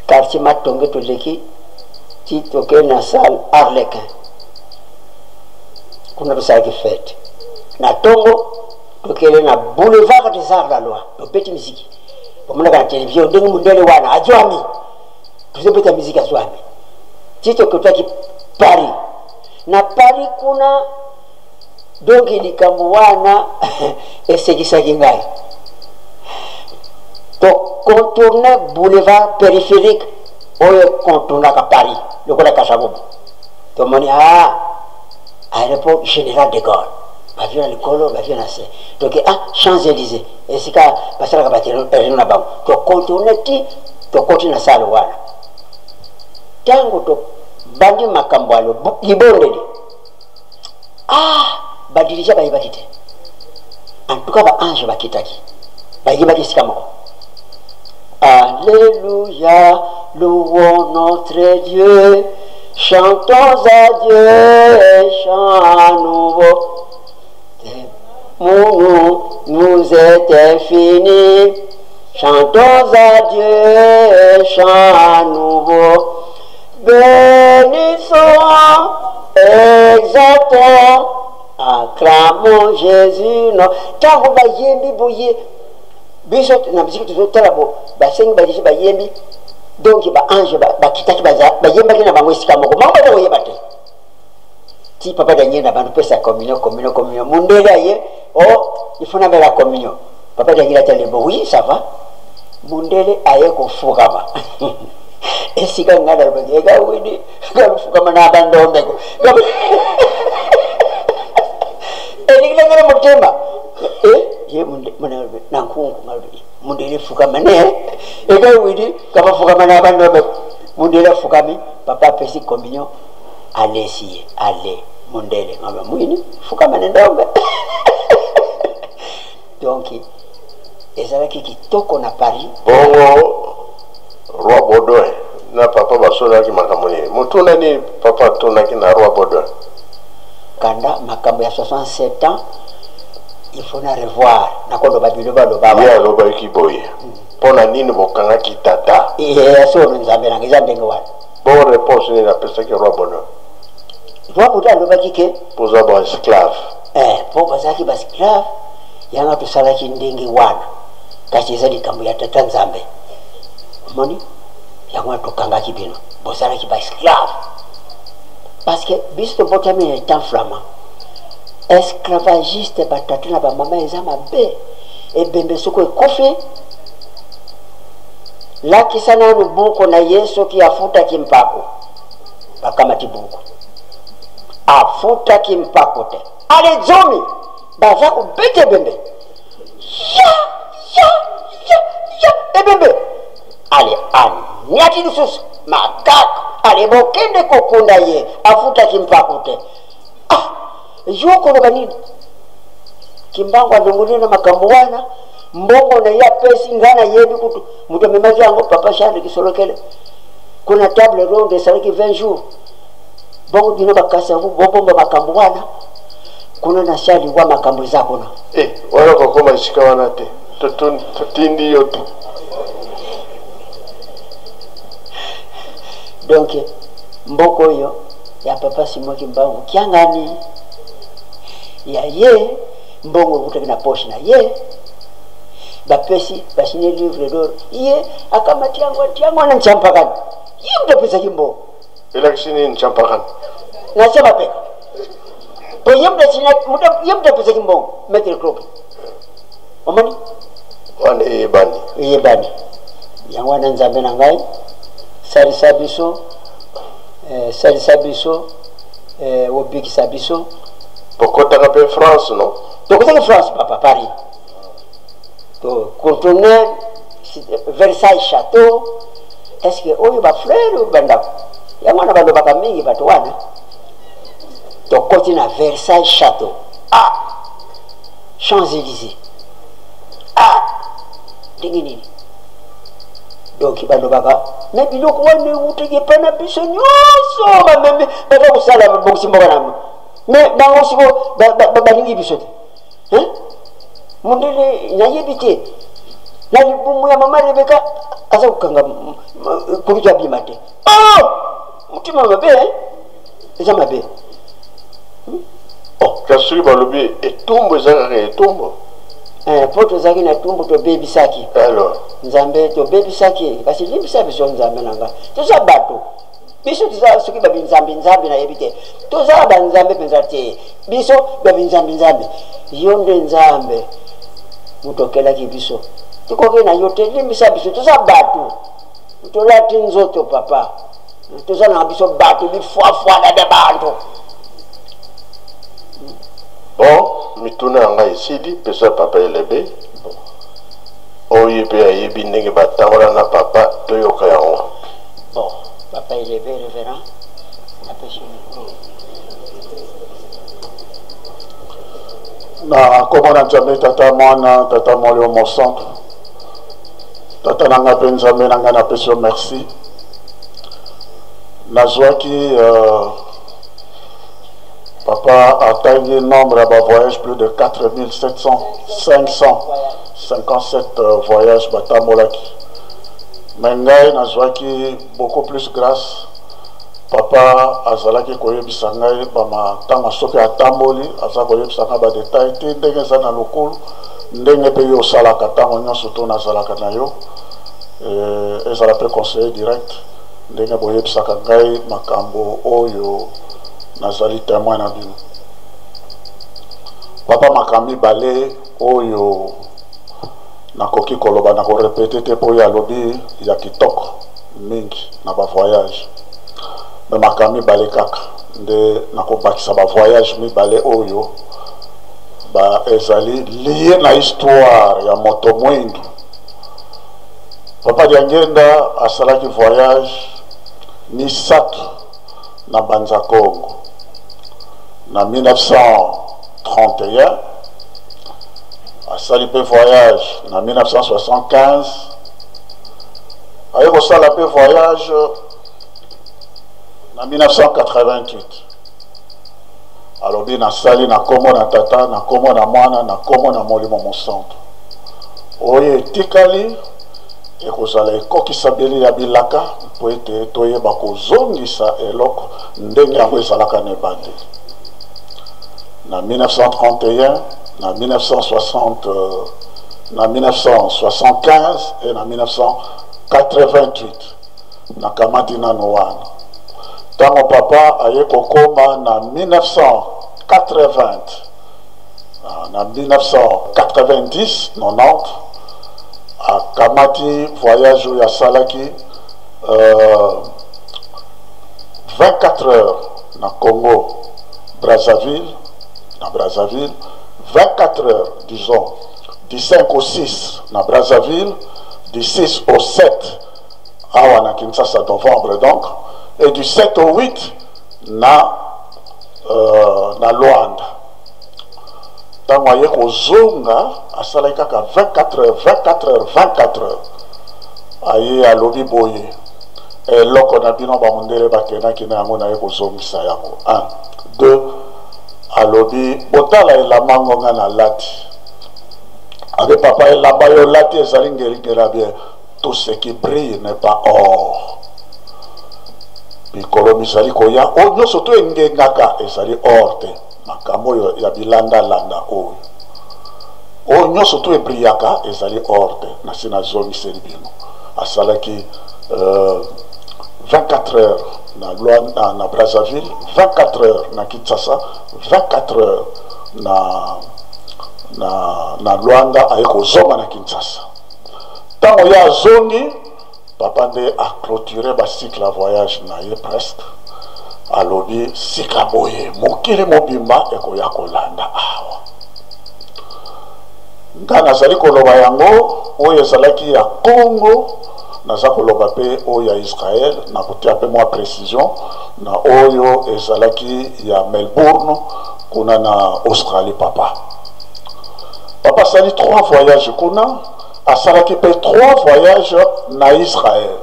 quartier Matonge, toleki ti tokei na salle Arlequin, kuna tosalaki fete na ntongo. Tokele na boulevard des Arts la Loi, tobeti miziki, bomonaka na televizio ndenge mondele wana azwami, tozobeta miziki azwami ti tokotaki Paris. Na Paris kuna donc likambo wana esekisaki ngai, tocontourne boulevard périphérique oyo econtournaka Paris lokola Kasavubu, tomoni ah aéroport Général de Gaulle, bavio na likolo bavio na se, toke ah Champs Élysées esika basalaka baterrain na bango, tocontourne ti tokoti na sale wana. Ntango tobandi makambo ya libondeli, ah badirija bayebaki te, en tout cas baange bakitaki bayebaki esika moko. Alléluia, louons notre Dieu, chantons à Dieu un chant nouveau. Nous, nous est infini, chantons à Dieu un chant nouveau. Bénissons, exaltons, acclamons Jésus. Non. Tango bayembi boye, biso na bisiki tozotala bo basengi balisi bayembi, donc baange bakitaki bayembaki na bango esika moko, bango baza koyeba te. Ti papa Daniel na bandu pesa communion, communion, communion, mundele aye oh il faut namela communion. Papa Daniel atali bo oui ça va, mundele aye kofukama esika ngai nalobaki eka wini galufukama na bandombeko elingi nangana motema ye na nkunku mundele fukama ne eka wini kabafukama na bandombeko. Mundele afukami, papa apesi communion, alesi ye ale mundele ngaba mwini fukama ne ndombe. Donc ezalaki kitoko na Paris. Bongo roi Baudouin na papa basololaki makambo nini? Motuna nini papa atunaki na roi Baudouin? Kanda makambo ya 67 ans, il faut na revoir nakoloba biloba loba. Ye alobaki boye, mpo na nini bokangaki tata? Ya solo nzambe nanga eza ndenge wana. Bon, réponse nini apesaki roi Baudouin? Roi Baudouin alobaki ke poza ba esclave. Mpo bazalaki ba esclave, yango tosalaki ndenge wana, kasi eza likambo ya tata nzambe omoni yango wana tokangaki bino, bozalaki ba esclave parce que biso tobotami na etat flamand esclavagiste, batata na bamama eza mabe. Ebembe soki ekufi, lakisa nanu buku na ye soki afutaki mpako. Bakamati buku, afutaki mpako te, ale zomi. Baza kobeta ebembe. Ya ya ya ya ebembe. Ale anyati lisusu makaka. Ale bokende kokunda ye afutaki mpako te. Ah, yo koloba nini? Kimbangu alongoli na makambo wana mbongo na ye apesi ngai nayebi kutu moto amemaki yango papa Charles Kisolokele kuna table ronde esalaki 20 jours bongo bino bakasi yango bobomba makambo wana kuna na sha liwa makambo eza kuna eh, wana kokoma esika wana te totindi yo te donc mboka oyo ya papa Simon Kimbangu Kiangani ya ye mbongo ekutaki na poche na ye bapesi basine livre d'or ye akamati yango ati yango na nchampakani ye moto apesaki mbongo elakisi nini nchampakani na se mapeka po ye moto apesaki mbongo maître croque omoni wana eyebani eyebani yango wana nzambe na ngai salisa biso eh, salisa biso eh, obikisa biso bokotaka mpe france no tokotaki france papa paris to contourner versailles château est ce que oyo bafleur oyo bandako yango wana balobaka mingi bato wana tokoti na versailles château ah champs élysées ah ndenge nini donc balobaka me biloko wana ewutaki epai na biso nyonso bamemi baza kosala babongisi mboka na me bango siko balingi biso te mondele nayebi te na libumu ya mama rebeka aza kokanga kulutu abima te oh! motema mabe eza mabe oh, kasi soki balobi etumbu eza kaka etumbu mpo eh, tozalaki na etumbu tobebisaki alors nzambe tobebisaki kasi limbisa biso nzambe na ngai toza bato biso toza soki babinzambe nzambe nayebi te toza banzambe mpenza te biso babinzambe nzambe yo nde nzambe moto okelaki biso tokoki na yo te limbisa biso toza bato tolati nzoto papa toza na biso bato bifwafwana bya bantu bon mituna ya ngai esili pesa papa elebe oyo ye mpe ayebi ndenge batambola na papa toyoka yango bon papa elebe reverend napesi micro na nkombo na nzambe tata mwana tata molimo mosantu tata na ngai mpe nzambe na ngai napesi yo merci nazwaki uh, papa atangi nombre ya bavoyage plus de 4700 557 uh, voyage batambolaki me ngai nazwaki beaucoup plus grâce papa azalaki koyebisa ngai bamatanga soki atamboli aza koyebisa ngai badetail te ndenge eza na lokolo ndenge mpe yo osalaka ntango nyonso to nazalaka na yo eh, ezala mpe conseiller direct ndenge boyebisaka ngai makambo oyo nazali témoin na bino papa makambo mibale oyo nakoki koloba na korepete te mpo oyo alobi ya kitoko mingi na bavoyage me makambo mibale kaka nde nakobakisa bavoyage mibale oyo ba ezali lie na histoire ya moto mwindu papa diangenda asalaki voyage misato na banza congo na 1931 asali mpe voyage na 1975 aye kosala mpe voyage na 1988 alobi nasali na nkombo na tata na nkombo na mwana na nkombo na molimo mosantu oyo etikali ekozala ekokisabeli ya bilaka mpo ete toyeba kozongisa eloko ndenge yango ezalaka na ebandeli na 1931 na 1960 euh, na 1975 et na 1988 nakamati nano wana ntango papa aye kokoma na 1980 ah, na 1990 90 akamati voyage oyo asalaki euh, 24 heures na Congo Brazzaville na Brazzaville 24 heures, disons du 5 au 6 na Brazzaville, du 6 au 7 awa na Kinshasa, novembre donc, et du 7 au 8 na Luanda. Ntango aye kozonga, asalaki kaka 24 heures, 24 heures, 24 heures. Aye alobi boye: eloko na bino bamundele bakendaki na yango, naye kozongisa yango. 1, 2, alobi: botala elamba ngo nga nalati. Abe: papa, elamba yo olati ezali ngelingela bien. Tout ce qui brille n'est pas or. Mikolo mizali koya, oyo nyonso to engengaka ezali or te. Makambo oyo ya bilandalanda, oyo nyonso to ebrillaka ezali or te. Nasi nazongiseli bino. Asalaki 24 heures na Brazzaville, 24 heures na Kinshasa, 24 heures na Luanda. Aye kozonga na Kinshasa. Ntango ye azongi, papa nde aclôture bacycle ya voyage na ye presque. Alobi: sika boye mokili mobimba ekoya kolanda awa. Nga nazali koloba yango oyo ezalaki ya Congo, naza koloba mpe oyo ya Israel, nakotia mpe mwa précision na oyo ezalaki ya Melbourne kuna na Australie. Papa asali trois voyages kuna, asalaki mpe trois voyages na Israel,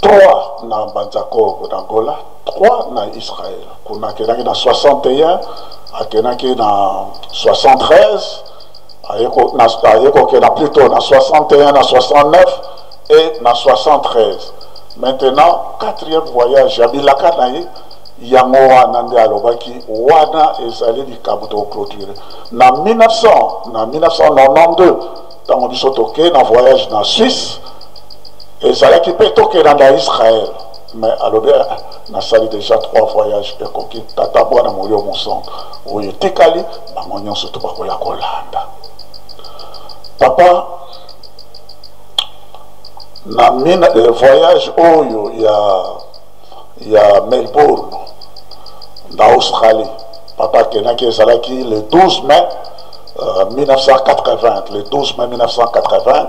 trois na Mbanza-Kongo na Angola, trois na Israel. Kuna akendaki na 61, akendaki na 73, aye kokenda plutôt na 61, na 69 et na 73. Maintenant, quatrième voyage ya bilaka na ye, yango wana nde alobaki wana ezali likambo toclôture na 1900, na 1992. Ntango biso tokei na voyage na Suisse, ezalaki mpe tokenda na Israel, mais alobi: nasali déjà trois voyages, ekoki. Tata, Bwana, Molimo Mosantu, oyo etikali, bango nyonso to bakoya kolanda. Papa na mina, voyage oyo ya Melbourne na Australie, papa akendaki, ezalaki le 12 mai 1980. Le 12 mai 1980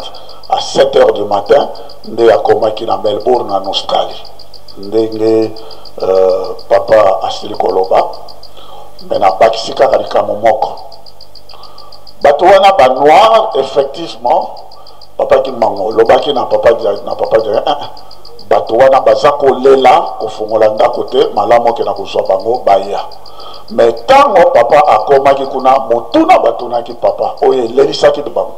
à 7 heures du matin nde akomaki na Melbourne en Australie. Ndenge papa asili koloba, me nabakisi kaka likambo moko: bato wana banoir, effectivement, papa Kimbangu olobaki na papa, bato wana baza kolela kofungola ndako te, malamu okenda kozwa bango baya. Me ntango papa akomaki kuna, motuna batunaki papa oyo elelisaki bango: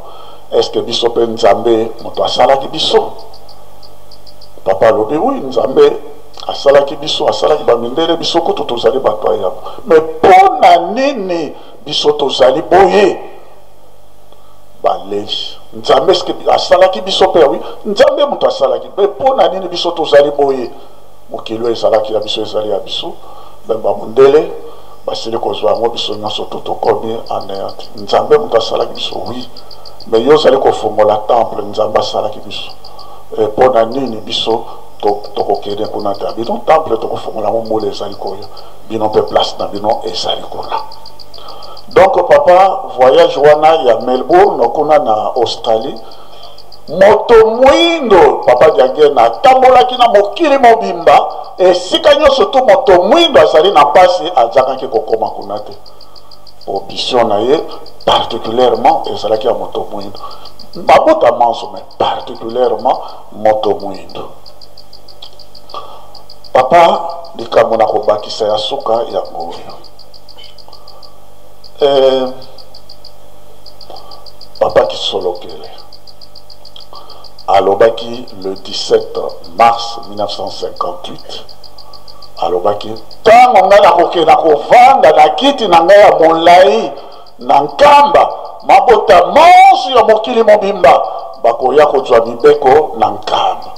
est-ce biso mpe Nzambe moto asalaki biso? Papa alobi: oui, Nzambe asalaki biso, asalaki bamindele, biso kutu tozali bato ayamba. Me mpo na nini biso tozali boye? Baleli. Nzambe eske asalaki biso mpe? Oui, Nzambe moto asalaki. Mpe mpo na nini biso tozali boye? Mokili oyo ezalaki ya biso, ezali ya biso, me bamundele basili kozwa yango, biso nyonso to tokomi anéanti. Nzambe moto asalaki biso? Oui. Me yo ozali kofungola temple, Nzambe asalaki biso, mpo na nini biso tokokende kuna te? Bino temple tokofungola yango mbula ezali koya, bino mpe place na bino ezali kuna. Donc papa, voyage wana ya Melbourne kuna na Australie, moto mwindo papa Diangienda atambolaki na mokili mobimba, esika nyonso tu moto mwindo azali na mpasi, azangaki kokóma kuna te. Mission na ye particulièrement ezalaki ya moto mwindo, mabota manso, mais particulièrement moto mwindo. Papa, likambo na kobakisa ya suka yango oyo. Papa Kisolokele alobaki le 17 mars 1958, alobaki: ntango ngai nakokenda kovanda na kiti na ngai ya molai na Nkamba, mabota monso ya mokili mobimba bakoya kozwa mibeko na Nkamba.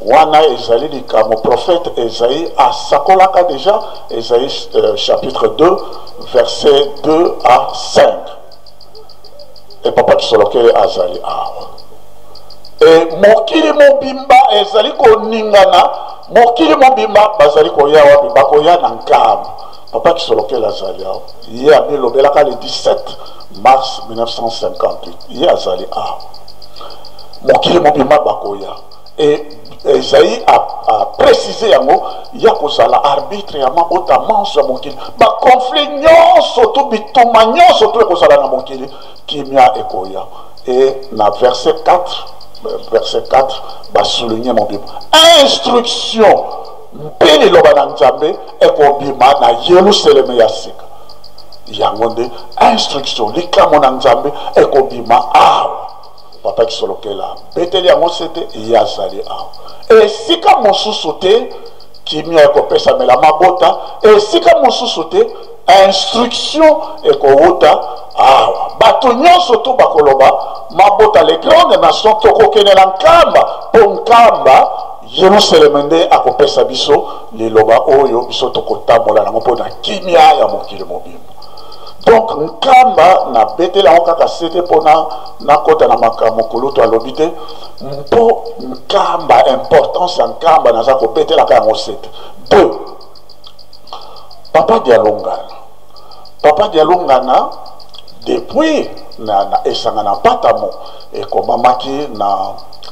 Wana ezali likambo prophète Esaïe asakolaka déjà, Esaïe chapitre 2, verset 2 à 5. E papa Kisolokele azali awa, e mokili mobimba ezali koningana, mokili mobimba bazali koya wapi? Bakoya na Nkamba. Papa Kisolokele azali awa, ye amilobelaka le 17 mars 1958, ye azali awa. Mokili mobimba bakoya. Et Esaïe a, a précisé yango ya kozala arbitre ya mabota manso ya mokili. Ba conflit nyonso to bitumba nyonso to ekozala na mokili, kimia ekoya. Et na verset 4, verset 4 ba souligner mobimba. Instruction mpe liloba na Nzambe ekobima na Yelusaleme ya sika. Yango nde instruction, likambo na Nzambe ekobima awa. Papa Kisolokela abeteli yango sete, ye azali awa. Esika mosusu te kimia ekopesamela mabota, esika mosusu te instruction ekowuta awa. Bato nyonso tu bakoloba mabota, les grandes nations, tokokende na Nkamba, mpo Nkamba Yelusaleme nde akopesa biso liloba oyo biso tokotambola nango mpo na kimia ya mokili mobimba. Donc Nkamba nabeteli yango kaka sete mpo na nakota na makambo kulutu alobi te, mpo Nkamba, importance ya Nkamba naza kobetelaka yango sete. Deux, Papa Dialungana, Papa Dialungana depuis na, na esanga na Patamo ekomamaki na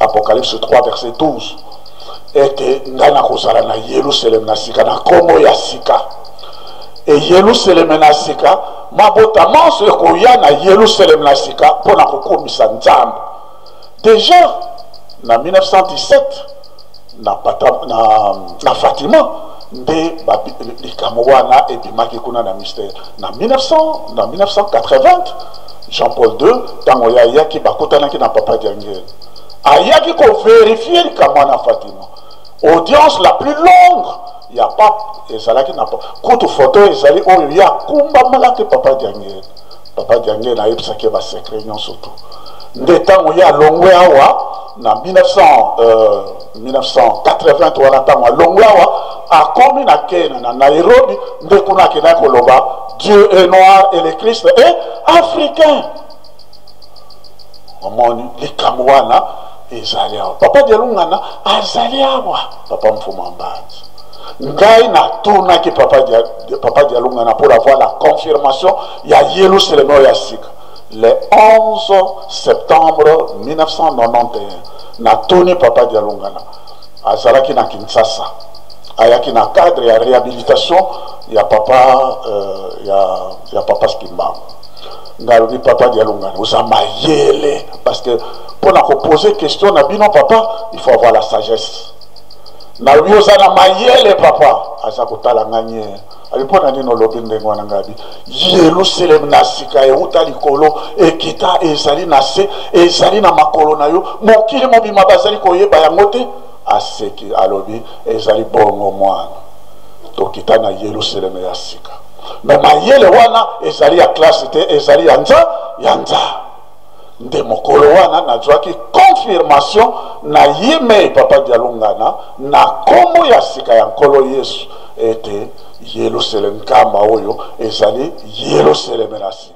Apocalypse 3 verset 12 ete ngai nakozala na Yelusaleme na sika na nkombo ya sika. E Yelusaleme na sika, mabota manso ekoya na Yelusaleme na sika mpo na kokumisa Nzambe. Deja na 1917 na, pata, na, na Fatima nde likambo wana ebimaki kuna na mystère. Na 1900, na 1980 Jean-Paul II ntango ye ayaki, bakutanaki na Papa Diangel, ayaki koverifie likambo wana Fatima. Audience la plus longue ya pape ezalaki na kutu photo ezali oyo ye akumbamalaki Papa Diangel. Papa Diangel ayebisaki ye basecret nyonso tu. Nde ntango ye alongwe awa na 1900, 1980 wana, ntango alongwe awa akomi na Kenya na Nairobi, nde kuna akendaki koloba Dieu est noir et le Christ est africain. Omoni likambo wana ezali awa. Papa Dialungana azali awa, Papa Mfuma Mbanza. Ngai natunaki Papa, Dia, Papa Dialungana pour avoir la confirmation ya Yelusaleme oyo ya sika le 11 septembre 1991. Natuni Papa Dialungana, azalaki na Kinshasa, ayaki na cadre ya réhabilitation ya papa, ya, ya Papa Kimbangu. Ngai alobi, Papa Dialungana, oza mayele, parce que mpo na kopose question na bino papa, il faut avoir la sagesse. Nalobi oza na mayele papa, aza kotala ngai nye, abi mpo na nini olobi ndenge wana? Ngai abi Yelusaleme na sika euta likolo ekita, ezali na se, ezali na makolo na yo, mokili mobima bazali koyeba yango te. Aseki, alobi ezali bongo mwana, tokita na Yelusaleme ya sika. Me mayele wana ezali ya klase te, ezali ya nza ya nza. Nde mokolo wana nazwaki confirmation na ye mei Papa Dialungana na kombo ya sika ya Nkolo Yesu ete Yelusaleme, Nkamba oyo ezali Yelusaleme na sika.